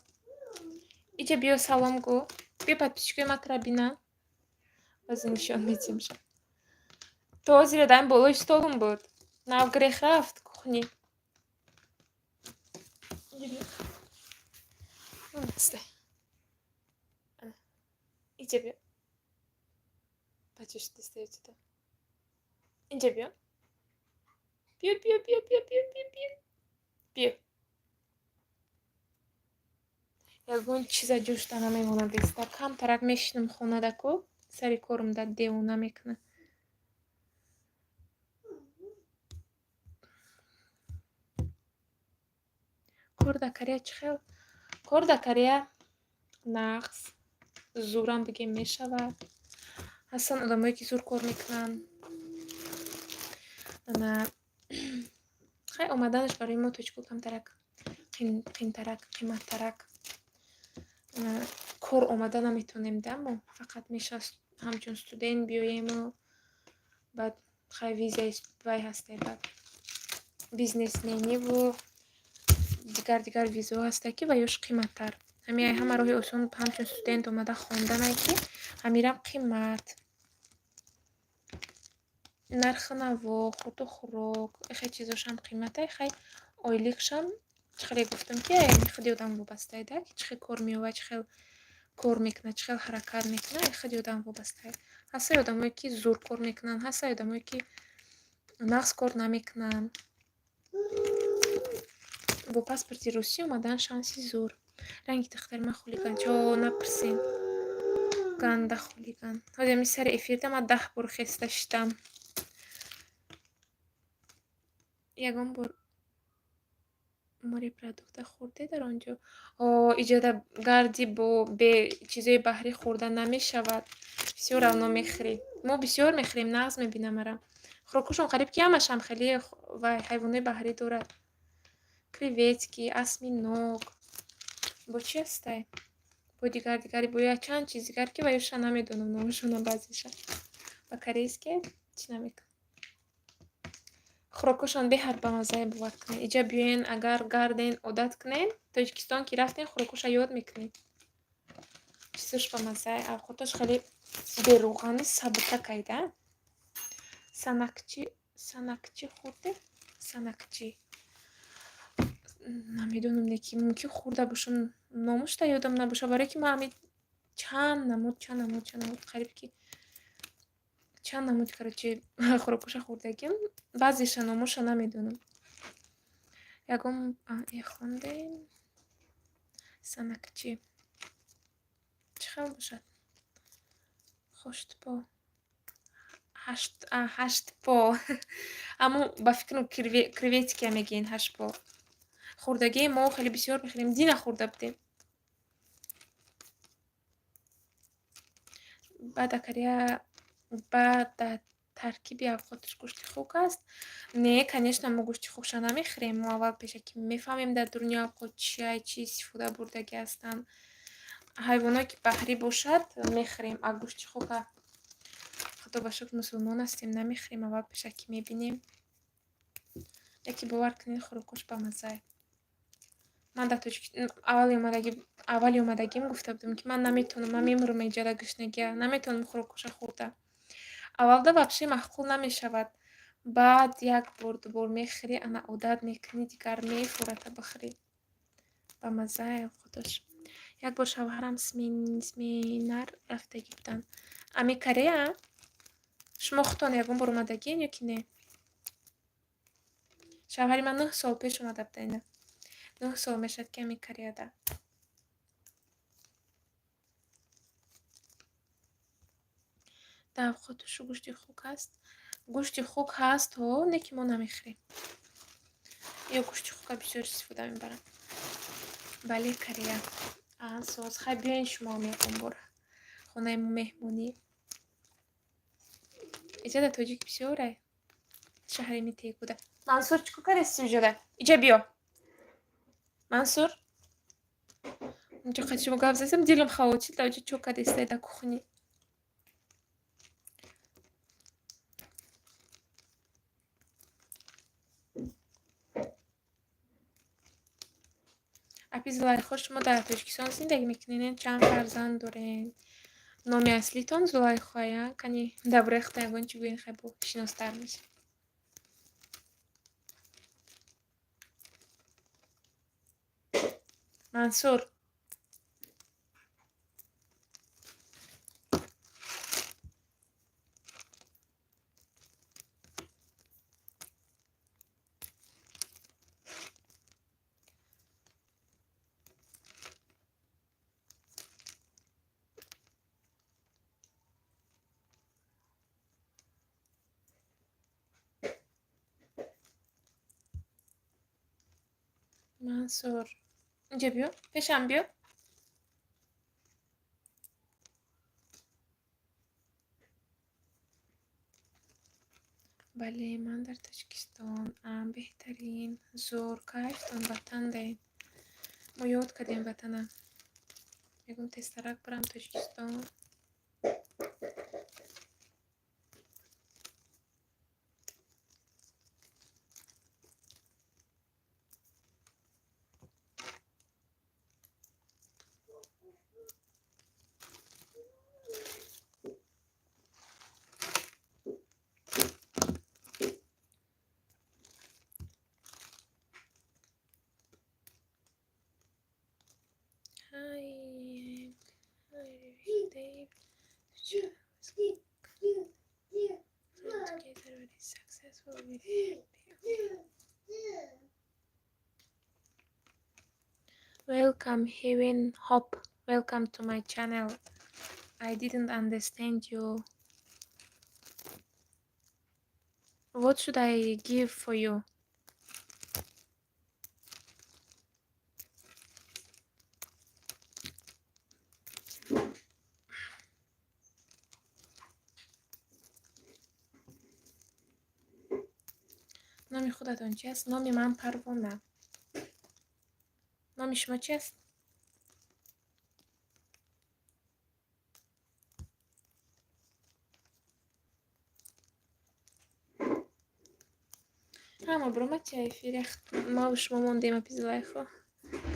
Иҷа биё, салом гӯ. Биё, подписчикои ма тура бинанд. Ҳозир нишон медиҳемша. То ҳозир дар болои столум буд. Нав грех рафт кухни. Инҷа биё. Стай. Иҷа биё. Бача шудистаи. Инҷа биё. Биё, биё, биё, биё, биё, биё, биё. Биё. Ягон чиза ҷӯшта намемонад иста. Камтарак мешинам хонада ку, сари корум да девона мекунад. Кор дар Корея чӣ хел? Кор дар Корея нағз, зӯрам бигем мешавад. Ҳастанд одамое, ки зур кор мекунанд. Ана хай, омаданаш барои мо тоҷико камтарак қиинтарак, қиматтарак. Кор омада наметавонем да мо. Фақат мешавад ҳамчун студент биёему, баъд хай, визаи вай ҳасте, баъд бизнесмениву дигар дигар визаҳо ҳаста, ки ва ёш қиматтар. Ҳамин ҳама роҳи осон ҳамчун студент омада хонданае, ки ҳамирам қимат. Нархи наво, хурду хӯрок, хеле чизошам қиматай. Хай, ойлиқшам чӣ хеле гуфтам, ки худи одам вобастае да, ки чӣ хел кор меёбад, чӣ хел кор мекунад, чӣ хел ҳаракат мекунад, худи одам вобастае. Ҳастаи одамое, ки зур кор мекунанд, ҳастаи одамое, ки нағз кор намекунанд. Бо паспорти русӣ омадан шанси зур. Ранги духтари ман хулиган. Чо напурсен. Ганда хулиган. Ҳозир ҳамин сари эфирда ман 10 бор хеста шидам. Ягон бор морепродукта хӯрде дар он ҷо? О, иҷода гарди бо бе чизои баҳрӣ хӯрда намешавад. Всё равно мехӯрӣ. Мо бисёр мехӯрем, нағз мебинам ара. Хӯрокҳошон қариб ки ҳамашам хеле вай ҳайвонои баҳрӣ дорад. Креветки, осьминог. Бо чи ҳастай? Бо дигар дигари, бо якчанд чиз дигар, ки ваёша намедонам номашона баъзеша. Ба корейский чӣ намекунам. Хӯрокҳошон беҳад бамаззае, бовар кунед. Иҷа биёен, агар гарден, одат кунед, Тоҷикистон ки рафтен, хӯрокҳоша ёд мекунед. Чизош бамаззае, авқотош хеле бероғани сабукакай да. Санакчи, санакчи хӯрде? Санакчи. Намедонам, не ки мумкин хӯрда бошам, номушта ёдам набошад, барое ки ман ҳамин чанд намуд, чанд намуд, чанд намуд, қариб ки чанд намуд, короче, хӯрокҳоша хӯрдагим, баъзеша номоша намедонам. Ягон хондем санакчи. Чӣ хел бошад? Хоштпо. Ҳашт ҳаштпо. Аммо ба фикрам, креветка мегӯен ҳаштпо. Хӯрдагии мо хеле бисёр мехӯрем. Дина хӯрда будем. Баъд Корея баъд дар таркиби авқоташ гӯшти хук аст? Не, конечно, мо гӯшти хукша намехӯрем. Мо аввал пешакӣ мефаҳмем, дар дуруни авқот чия, чӣ истифода бурдагӣ ҳастанд. Ҳайвоное ки баҳрӣ бошад, мехӯрем, а гӯшти хука, худо ба шукр, мусулмон ҳастем, намехӯрем, аввал пешакӣ мебинем. Яке бовар кунед, хӯрокош бамаззае. Ман дар тоҷик аввали омадагим гуфта будам, ки ман наметавонам, ман мемурам иҷада гушнагия, наметавонам хӯрокоша хӯрда. Аввалда вообще маъқул намешавад. Баъд як бор, дубор мехӯрӣ, ана одат мекунӣ, дигар мефурата бихӯрӣ. Бамаззае худош. Як бор шавҳарам семинар рафтагӣ буданд. Ами Корея? Шумо худтон ягон бор омадагиен ё ки не? Шавҳари ман 9 сол пеш омада буда ина. 9 сол мешавад, ки ами Кореяда. Дар авқотушу гӯшти хук ҳаст? Гӯшти хук ҳаст, ҳо, не ки мо намехӯрем. Ё гӯшти хука бисёр истифода мебарам. Бале, Корея. Соз. Хай, биёен шумоам ягон бор. Хонаи мо меҳмонӣ. Иҷа дар тоҷик бисёрай. Шаҳри Митегуда. Мансур, чӣ кор кардеси иҷода? Иҷа биё. Мансур? Унҷо қати шумо гап задам, дилам хавотир, дар оҷа чо кардестай дар кухни. Апи Зулайхо, шумо дар Тоҷикистон зиндагӣ мекунед? Чанд фарзанд доред? Номи аслитон Зулайхоя? Кани дар бораи худтон ягон чӣ гӯед, хай бо шиностар мешавем. Мансур. Мансур. Инҷа биё, пешам биё. Бале, ман дар Тоҷикистон. Беҳтарин, зӯр, кайфтон ватан даед. Мо ёд кардем ватана. Мегӯм, тезтарак барам Тоҷикистон. Hi, Dave. Together very successful, very happy. Welcome, Heaven Hop. Welcome to my channel. I didn't understand you. What should I give for you? Номи худатон чи аст? Номи ман Парвона. Номи шумо чи аст? Ҳама биромад чи эфир, маву шумо мондем, апи Зулайхо.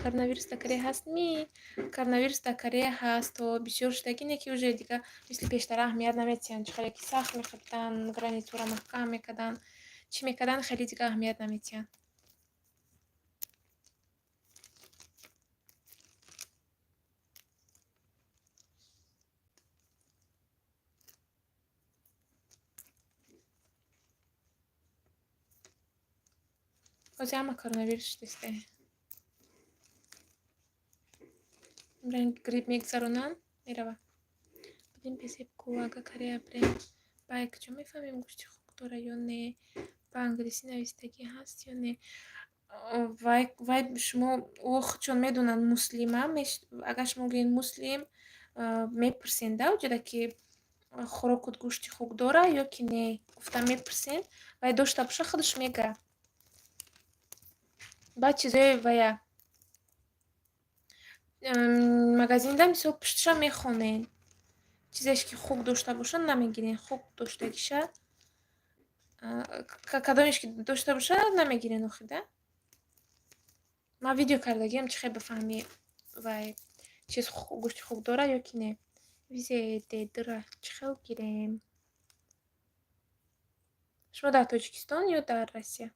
Коронавирус дар Корея ҳаст? Ми? Коронавирус дар Корея ҳаст, то бисёр шудагӣ, не ки уже дига мисли пештара аҳамият наметиҳанд. Чӣ хеле ки сахт мехӯрданд, границаро маҳкам мекарданд, чӣ мекарданд, хеле дига аҳамият наметиҳанд. Ҳозир ҳама коронавирус шудисте. Ранг грипп мегузаронанд, мерава. Будем бесеб ку, ага Корея бирем. Ба куҷо мефаҳмем, гӯшти хук дора ё не? Ба англисӣ навистагӣ ҳаст ё не? Вай шумо ӯ худшон медонанд, муслима. Агар шумо гӯед муслим, мепурсен да уҷода, ки хӯрокут гӯшти хук дора ё ки не, гуфта мепурсен. Вай дошта боша, худаш мега. Баъд чизои вая Магазинда мисол пуштша мехонед. Чизеш ки хук дошта бошад, намегирен. Хук доштагиша, кадомеш ки дошта бошад, намегирен охи, да? Ман видео кардагиам, чӣ хел бифаҳмӣ, вай чиз гӯшти хук дорад ё ки не. Визаи Д2-ра чӣ хел гирем? Шумо дар Тоҷикистон ё дар Россия?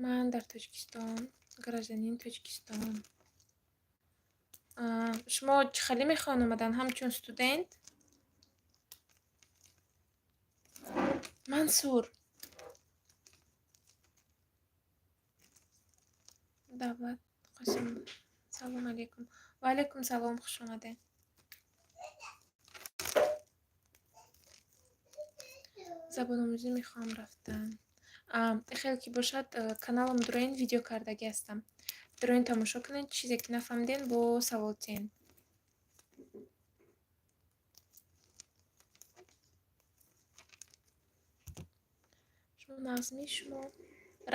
Ман дар Тоҷикистон, гражданини Тоҷикистон. Шумо чӣ хеле мехоҳед омадан, ҳамчун студент? Мансур. Давлат Қосим, салом алейкум. Ва алейкум салом, хуш омадед. Забономӯзӣ мехоҳам рафтан. Хеле ки бошад, каналам дуроин, видео кардагӣ ҳастам. Дуроин тамошо кунед, чизе ки нафаҳмидем, бо савол тиҳед. Шумо нағзмӣ, шумо?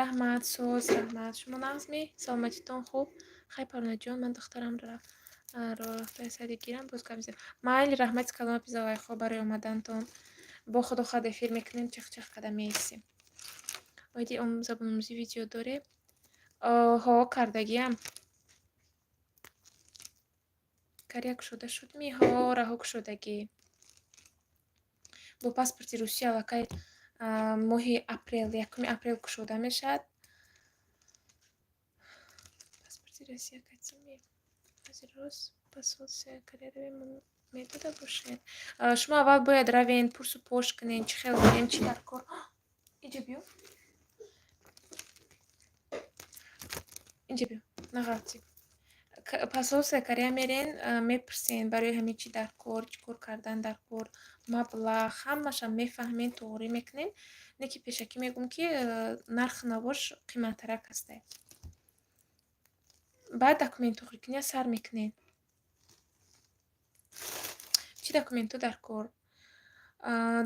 Раҳмат, соз, раҳмат. Шумо нағзмӣ? Саломатитон хуб? Хай, Парвинаҷон, ман духтарамро рафта садик гирам, боз гап мезанем. Майли, раҳмати калом, Пизалайхо, барои омадантон. Бо худо хоҳад, эфир мекунем, чах-чах карда меистем. Оиди забономӯзӣ видео доред? Ҳо, кардагиам. Корея кушода шуд ми? Ҳо, раҳо кушодагӣ. Бо паспорти русӣ аллакай моҳи апрел, 1 апрел кушода мешавад. Паспорти Россия катими? Ҳозир рост посольствои Корея равем, медода бошед. Шумо аввал бояд равен, пурсу пош кунед, чӣ хел дорем, чӣ дар кор. Инҷа биё. Инҷа биё, нағалтӣ. Посольствои Корея мерен, мепурсен барои ҳамин чӣ дар кор, чӣ кор кардан дар кор, маблағ, ҳамаша мефаҳмем, тоғрӣ мекунем. Не ки пешакӣ мегӯм, ки нархи навош қиматтарак ҳастай. Баъд документ тоғрӣ кунӣ сар мекунед. Чӣ документҳо дар кор?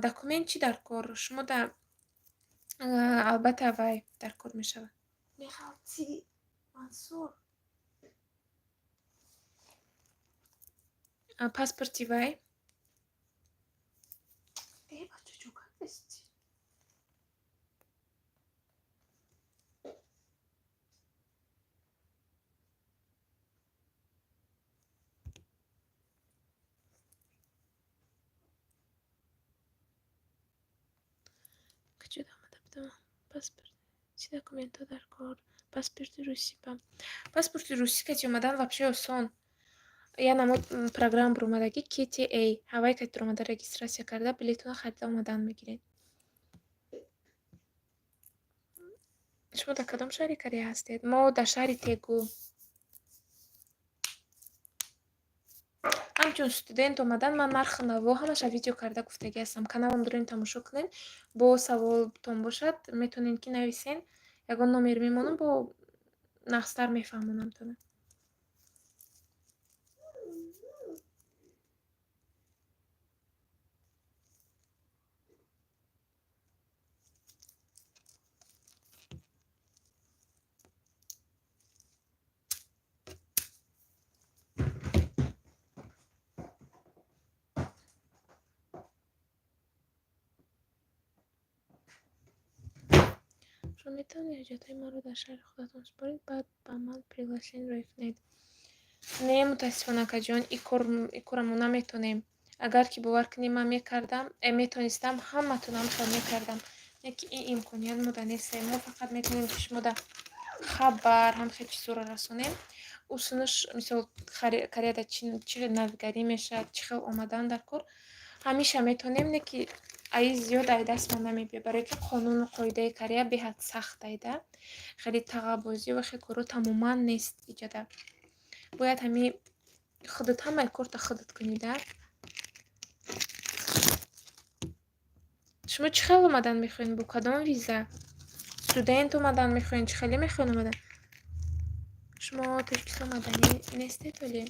Документ чӣ дар кор? Шумо да албатта вай дар кор мешавад. Меғалтӣ, Мансур. Паспорти вай. Э, бача, чӯ кардасти? Куҷо омада будам? Паспорт. Чӣ документҳо дар кор? Паспорти русӣ ба. Паспорти русӣ кати омадан вообще осон. Я намуд программа буромадагӣ KTA. Ҳавай кати омада, регистрация карда, билетона харида, омадан мегиред. Шумо дар кадом шаҳри Корея ҳастед? Мо дар шаҳри Тегу. Ҳамчун студент омадан, ман нархи наво ҳамаша видео карда гуфтагӣ ҳастам. Каналам дорем, тамошо кунед. Бо саволтон бошад, метавонед ки нависен. Ягон номер мемонам, бо нағзтар мефаҳмонамтона. Шумо метавонед ҳуҷҷатҳои маро дар шаҳри худатон супоред, баъд ба ман приглашение роӣ кунед? Не, мутаассифона, акаҷон, ин корро мо наметонем. Агар ки бовар кунед, ман мекардам, метонистам, ҳаматонам хел мекардам. Не ки ин имконият мода нестем. Мо фақат метавонем, ки шумода хабар, ҳам хел чизҳоро расонем. Усунаш, мисол, Кореяда чӣ навигарӣ мешавад, чӣ хел омадан дар кор, ҳамеша метавонем, не ки аи зиёд ай дастмон намебиёд, барое ки қонуну қоидаи Корея беҳад сахт айда. Хеле тағаббозӣ ва хел корҳо тамоман нест иҷода. Бояд ҳами худат ҳамаи корта худат кунӣ, да. Шумо чӣ хел омадан мехоҳед? Бо кадом виза? Студент омадан мехоҳед? Чӣ хеле мехоҳед омадан? Шумо Тоҷикистон омаданӣ нестед оле?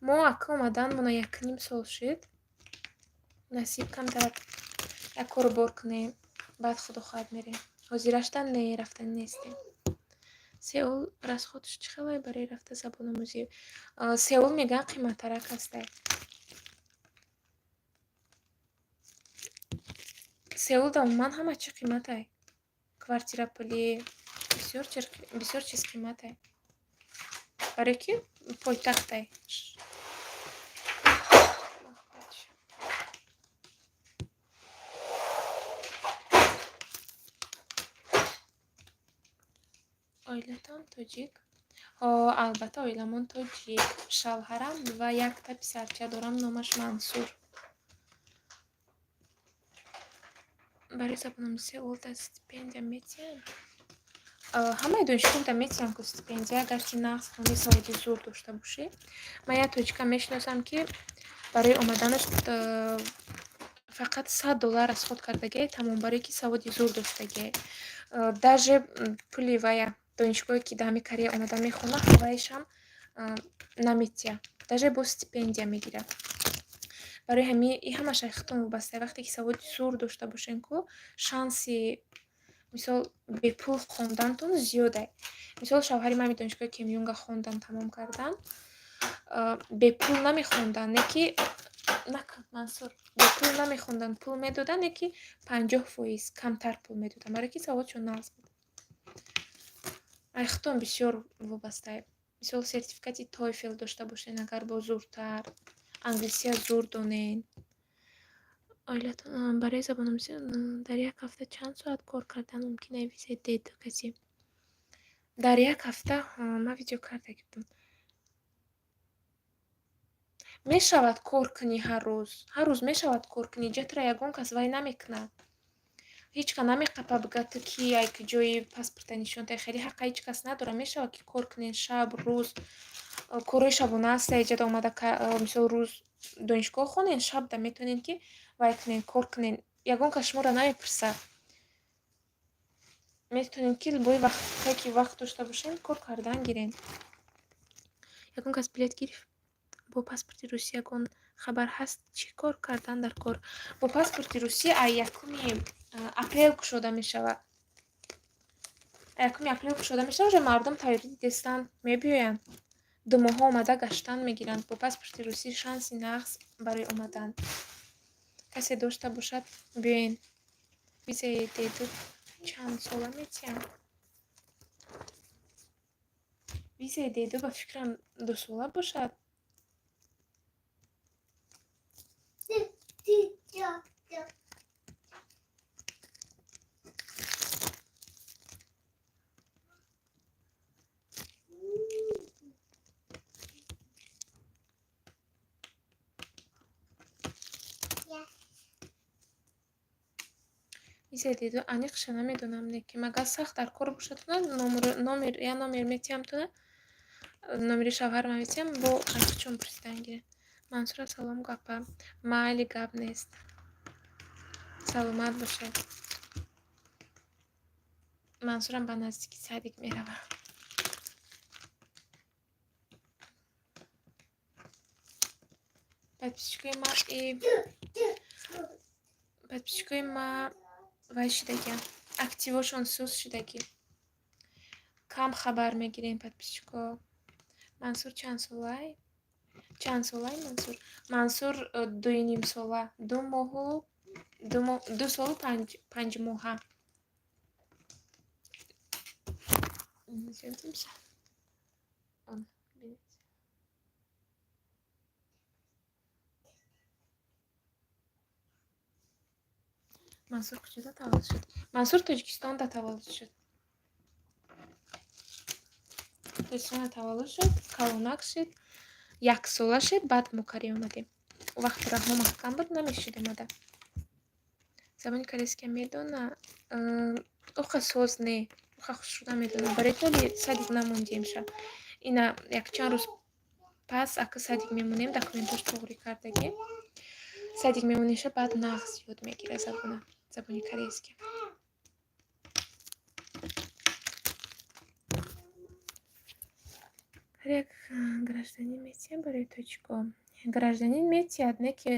Мо ака омадан мона 1,5 сол шуд. Насиб, камтар як кору бор кунем, баъд худо хоҳад, мерем. Ҳозираштан не, рафтанӣ нестем. Сеул расход ш чӣ хелай барои рафта забономӯзӣ? Сеул мегӯянд, қиматтарак ҳастай. Сеулда умуман ҳама чӣ қиматай. Квартира пулӣ, бисёр чиз қиматай. Барои ки пойтахтай. Оилатон тоҷик? Ҳо, албатта, оиламон тоҷик. Шавҳарам ва якта писарча дорам, номаш Мансур. Барои забономӯзӣ Сеулда стипендия метиҳанд? Ҳамаи донишгоҳда метиҳанд ку стипендия, агарчи нағз хони, саводи зур дошта бошӣ. Ман як тоҷика мешиносам, ки барои омаданаш фақат 100 доллар расход кардагиай, тамом, барое ки саводи зур доштагиай. Даже пули вая донишгоҳе, ки дар ҳамин Корея омада мехонад, ҳаваишам наметиҳад. Даже бо стипендия мегирад. Барои ҳамин и ҳамаш ай худтон вобаста. Вақте ки саводи зур дошта бошен ку, шанси, мисол, бепул хондантон зиёдай. Мисол, шавҳари ман ҳамин донишгоҳи Кемюнга хондан, тамом кардан. Бепул намехонданд, не ки накун, Мансур, бепул намехонданд, пул медоданд, не ки 50% камтар пул медоданд, барое ки саводшон нағз буд. Ай худтон бисёр вобастае. Мисол, сертификати TOEFL дошта бошен, агар боз зуртар, англисия зур донен. Оилатон барои забономӯзӣ дар як ҳафта чанд соат кор кардан мумкин ай визаи Д2 касӣ? Дар як ҳафта ман видео карда будам. Мешавад кор кунӣ ҳар рӯз. Ҳар рӯз мешавад кор кунӣ. Ҷатра ягон кас вай намекунад. Ҳеҷ кас намеқапа, бигӯяд, ту ки, ай куҷои, паспорта нишон таи. Хеле ҳаққа ҳеҷ кас надорад. Мешавад, ки кор кунед шаб, рӯз. Корҳои шабона ҳаста, иҷода омада, мисол, рӯз донишгоҳ хонен, шабда метавонед, ки вай кунед, кор кунед. Ягон кас шуморо намепурсад. Метавонед, ки бои вақте ки вақт дошта бошед, кор кардан гиред. Ягон кас билет гирифт бо паспорти русӣ? Ягон хабар ҳаст, чӣ кор кардан дар кор? Бо паспорти русӣ ай 1-уми апрел кушода мешавад. 1-уми апрел кушода мешавад, уже мардум тайёрӣ дидестанд, мебиёянд. 2 моҳа омада гаштан мегиранд. Бо паспорти русӣ шанси нағз барои омадан. Касе дошта бошад, биёен. Визаи Д2 чанд сола метиҳанд? Визаи Д2, ба фикрам, 2 сола бошад. Визаи Д2 аниқша намедонам, не ки магар сахт дар кор бошад, номер, я номер метиҳам туна, номери шавҳарама метиҳам, бо аниқчон пурсидан гиред. Мансура, салом гапа. Майли, гап нест. Саломат бошед. Мансурам ба наздики садик меравад. Подписчик ои ма и подписчик ои ма вай шудагиам, активошон суст шудагӣ. Кам хабар мегирем, подписчик о. Мансур чанд солай? Чанд солай Мансур? Мансур 2,5 сола, 2 моҳу 2 солу 5 моҳа. Зиёдимся. Он, бинед. Мансур куҷода таваллуд шуд? Мансур Тоҷикистонда таваллуд шуд. Тоҷикистонда таваллуд шуд, калонак шуд, 1 сола шуд, баъд мо Корея омадем. Он вақт роҳҳо маҳкам буд, намешуд омада. Забони корейския медона? Оха соз не, оха хушрӯ намедонам. Барои ки ҳоли садик намондем ша. Ина якчанд рӯз пас ака садик мемонем, документош туғрӣ кардагӣ. Садик мемонем ша, баъд нағз ёд мегирад забона. Забони корейски. Ҳар як гражданин метиҳад барои тоҷико. Гражданин метиҳад, не ки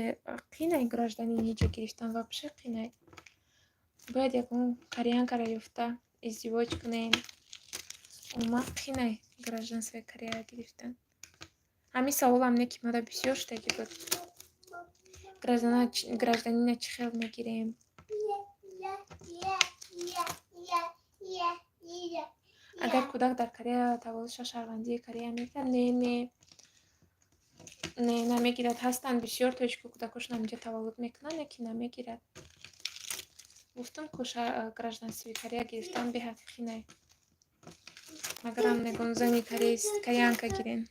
қинай гражданин ҳеҷо гирифтан, вообще қинай. Бояд ягон кореянкаро ёфта издивоҷ кунем. Умуман қинай гражданствои Корея гирифтан. Ҳамин саволам не ки мада бисёр шудагӣ буд. Гражданина чӣ хел мегирем? Агар кӯдак дар Корея таваллуд шавад, шаҳрвандии Корея мегирад? Не, не. Не, намегирад. Ҳастанд бисёр тоҷико кӯдакошон ҳаминҷо таваллуд мекунанд, лекин намегирад. Гуфтам ку гражданствои Корея гирифтан беҳад қинай. Магарам мегӯм зани кореец кореянка гирен.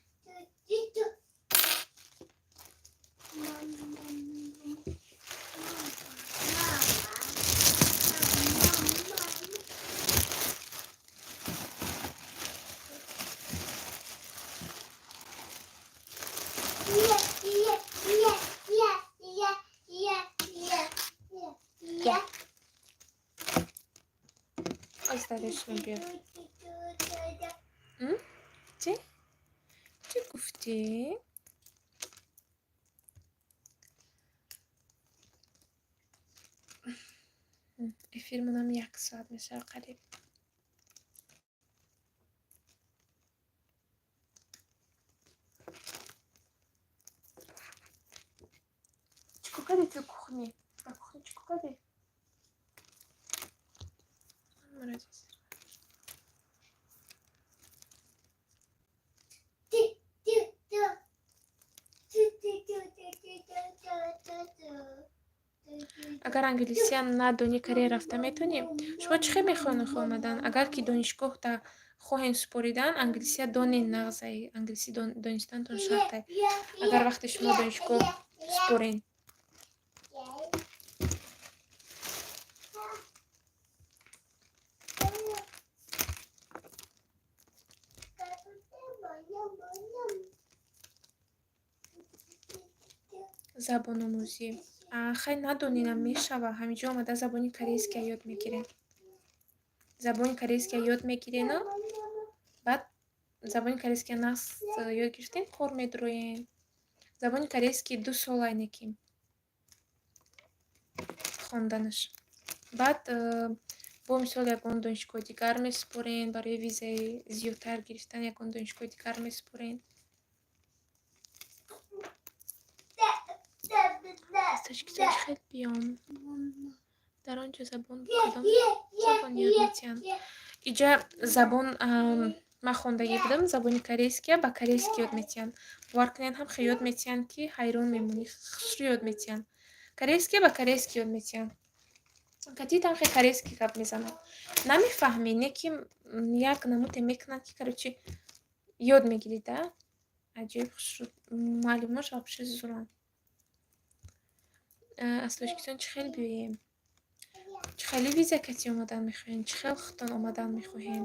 Аз дарешно биё. Чӣ? Чӣ гуфтӣ? Эфирмонам як соат мешавад қариб. Чӣ кор кардӣ ту кухни? Дар кухни чӣ кор кардӣ? Молодец. Агар англисия надонӣ, Корея рафта метавонӣ? Шумо чӣ хел мехоҳед омадан? Агар ки донишгоҳда хоҳем супоридан, англисия донен нағзай. Англисӣ донистантон шартай. Агар вақте шумо донишгоҳ супорен. Забономӯзӣ. Хай, надонинам мешава. Ҳаминҷо омада забони корейския ёд мегирем. Забони корейския ёд мегирену баъд забони корейския нағз ёд гирифтем, кор медроем. Забони корейский 2 сола неки хонданаш. Баъд бо мисол ягон донишгоҳи дигар месупорен, барои визаи зиёдтар гирифтан ягон донишгоҳи дигар месупорен. Аз Тоҷикистон чӣ хел биём? Дар он ҷо забон кадом забон ёд метиҳанд? Иҷа забон ман хондагӣ будам, забони корейския ба корейски ёд метиҳанд. Бовар кунед, ҳам хел ёд метиҳанд, ки ҳайрон мемонӣ. Хушрӯ ёд метиҳанд. Корейския ба корейски ёд метиҳанд. Катит ҳам хел корейски гап мезанад. Намефаҳмӣ, не ки як намуде мекунанд, ки, короче, ёд мегирӣ да. Аҷоиб хушрӯ. Муаллимош вообще зуранд. Аз Тоҷикистон чӣ хел биёем? Чӣ хели виза кати омадан мехоҳем? Чӣ хел худтон омадан мехоҳем?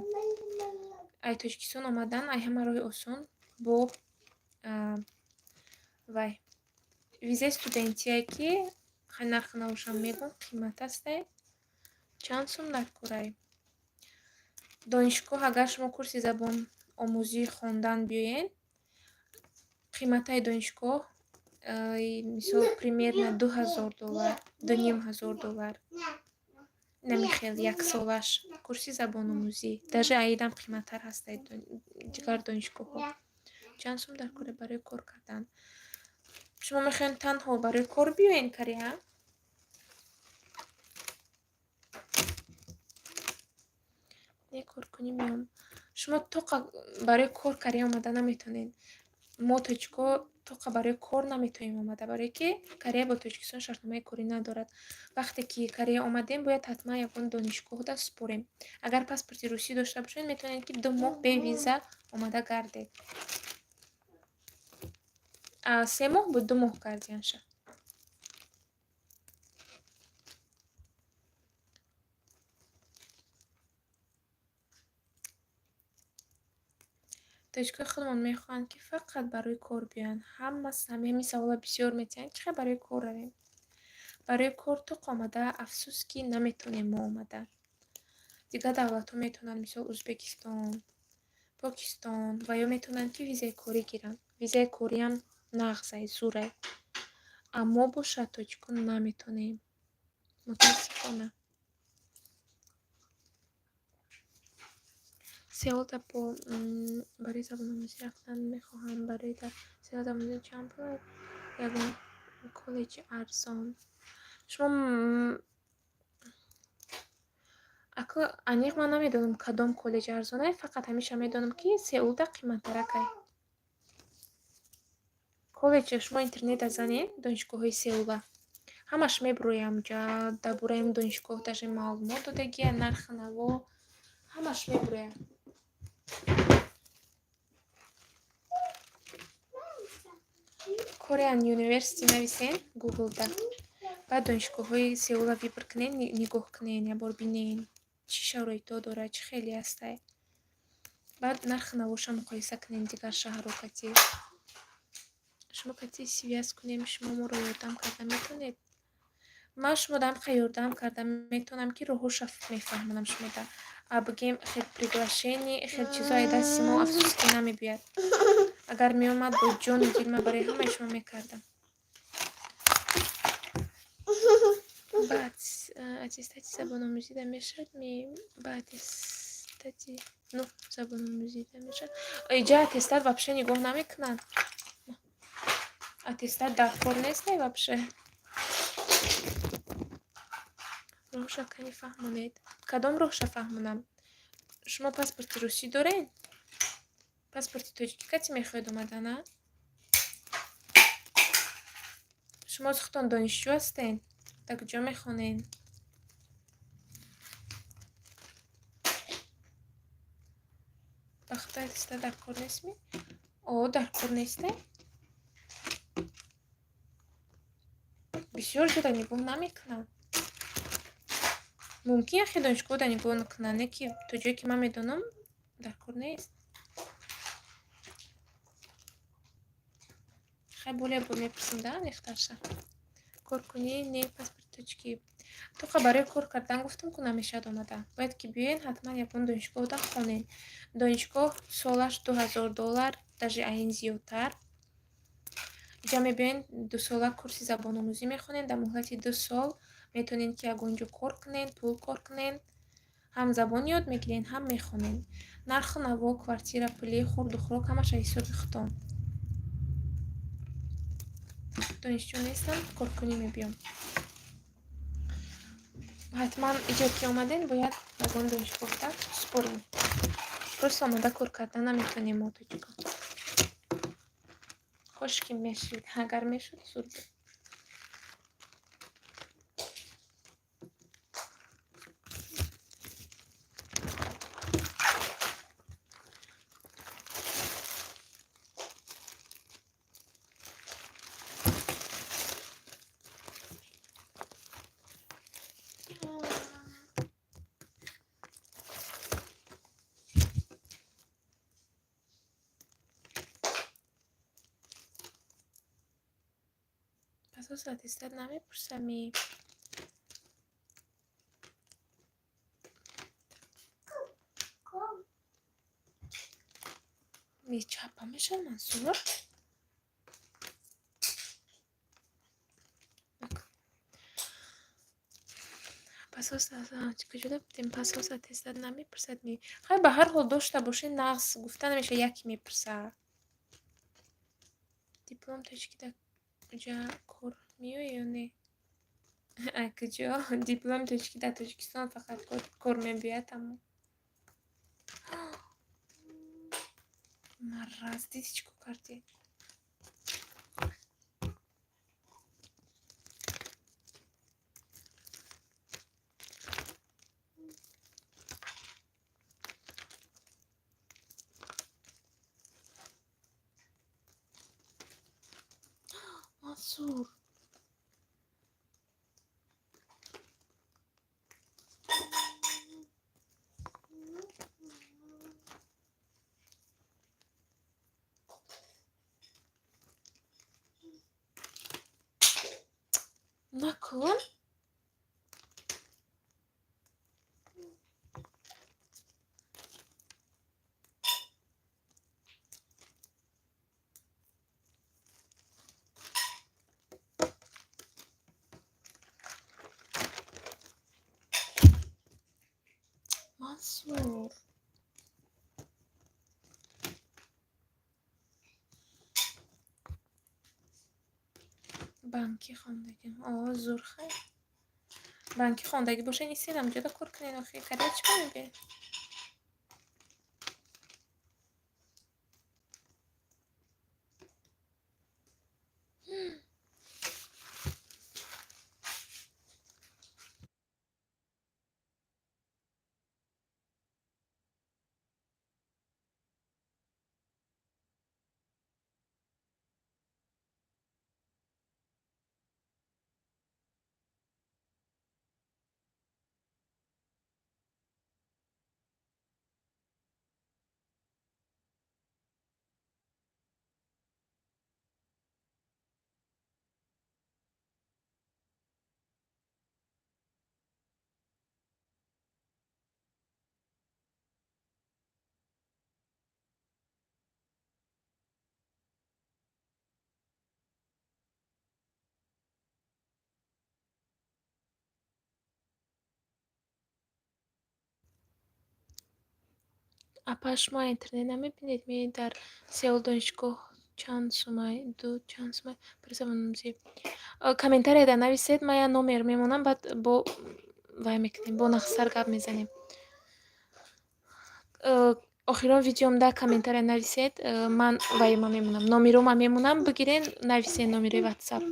Ай Тоҷикистон омадан ай ҳама роҳи осон бо вай визаи студентие, ки хай нархи навошам мегӯм, қимат астай. Чанд сум дар курай? Донишгоҳ, агар шумо курси забономӯзӣ хондан биёед, қиматаи донишгоҳ мисол примерно 2000 доллар, 2500 доллар. Намихел яксолаш курси забономӯзӣ. Даже аидам қиматтар ҳастай дигар донишгоҳҳо. Чанд сум дар кора барои кор кардан? Шумо мехоҳед танҳо барои кор биёед Корея? Не, кор кунӣ меом. Шумо тоқа барои кор Корея омада наметавонед. Мо тоҷико тоқа барои кор наметавонем омада, барое ки Корея бо Тоҷикистон шартномаи корӣ надорад. Вақте ки Корея омадем, бояд ҳатман ягон донишгоҳда супорем. Агар паспорти русӣ дошта бошед, метавонед, ки 2 моҳ бе виза омада гардед. 3 моҳ буд, 2 моҳ гардиянша. Тоҷикои худамон мехоҳанд, ки фақат барои кор биёянд. Ҳама ҳамин савола бисёр метиҳанд: чӣ хел барои кор равем? Барои кор тоқ омада, афсӯс, ки наметонем мо омада. Дигар давлатҳо метавонанд, мисол Ӯзбекистон, Покистон, ва ё метавонанд, ки визаи корӣ гиранд. Визаи кориам нағзай, зурай. А мо бошад, тоҷикон, наметонем. Мутаассифона. Сеулда бо барои забономӯзӣ рафтан мехоҳам. Барои дар Сеул забономӯзӣ чанд пул? Ягон коллеҷи арзон. Шумо акл аниқ ман намедонам, кадом коллеҷ арзонай, фақат ҳамеша медонам, ки Сеулда қиматтаракай. Коллеҷ шумо интернета занед, донишгоҳҳои Сеула. Ҳамаш мебуроям ҷа, дар бораи донишгоҳ даже маълумот додагия, нархи наво, ҳамаш мебурояд. Korean University нависен гуглда. Баъд донишгоҳҳои Сеула выбор кунед, нигоҳ кунед, якбор бинед, чӣ шароитҳо дорад, чӣ хеле ҳастай. Баъд нархи навоша муқоиса кунед дигар шаҳрҳо кати. Шумо кати связь кунем, шумо моро ёрдам карда метавонед? Ман шумо дамқа ёрдам карда метавонам, ки роҳҳоша мефаҳмонам шумода. А бигем хел приглашение, хел чизҳои дасти мо, афсӯс, ки намебиёяд. Агар меомад, бо ҷону дил ман барои ҳамаи шумо мекардам. Ба аттестати забономӯзӣ да мешавад ми? Ба аттестати ну забономӯзӣ да мешавад? Иҷа аттестат вообще нигоҳ намекунанд. Аттестат дар кор нестай вообще. Роҳша кани фаҳмонед. Кадом роҳша фаҳмонам? Шумо паспорти русӣ доред? Паспорти тоҷикӣ кати мехоҳед омадан, а? Шумо аз худтон донишҷӯ ҳастед? Дар куҷо мехонед? Ба худо, аттестат дар кор нестми? О, дар кор нестай? Бисёр ҷода нигоҳ намекунанд. Мумкин яхе донишгоҳда нигоҳ накунанд, не ки то ҷое ки ман медонам, дар кор нест. Хай, боле бор мепурсем да аниқтарша. Кор кунӣ, не паспорти тоҷикӣ. Тоқа барои кор кардан гуфтам ку, намешавад омада. Бояд ки биёен, ҳатман ягон донишгоҳда хонен. Донишгоҳ солаш 2000 доллар, даже аин зиёдтар. Иҷа мебиёен, дусола курси забономӯзӣ мехонед, дар муҳлати 2 сол метавонед, ки ягон ҷо кор кунед, пул кор кунед, ҳам забон ёд мегиред, ҳам мехонед. Нарху наво, квартира, пулӣ, хӯрду хӯрок ҳамааш аз ҳисоби худтон. Донишҷӯ нестам, коркунӣ мебиём. Ҳатман иҷа ки омадем, бояд ягон донишгоҳда супорем. Просто омода кор кардан наметавонем мо, тоҷикон. Кош ки мешуд, агар мешуд, зуд буд. Пас аттестат намепурсами? Мечапа мешавад, Мансур? Пас куҷода будем? Пас аттестат намепурсад ми? Хай, ба ҳар ҳол дошта бошед, нағз, гуфта намешавад, яке мепурсад. Диплом тоҷикӣ дар куҷа кор меояд ё не? А куҷо? Дипломи тоҷикӣ дар Тоҷикистон фақат кор мебиёяд, тамом. Мараз, диди чӣ кор кардӣ? Мансур. Накун. Мансур. Банкӣ хондагим. О, зур, хайр. Банкӣ хондагӣ боша, нисед ҳамҷода кор кунед охи. Корея чӣ кор мебиед? Апа, шумо интернет намебинед? Ме дар Сеул донишгоҳ чанд сумай? Ду чанд сумай? Комментарияда нависед, ман я номер мемонам, баъд бо вай мекунем, бо нахсар гап мезанем. Охирон видеомда комментария нависед, ман вайма мемонам, номерома мемонам, бигирен, нависен номерои ватсап.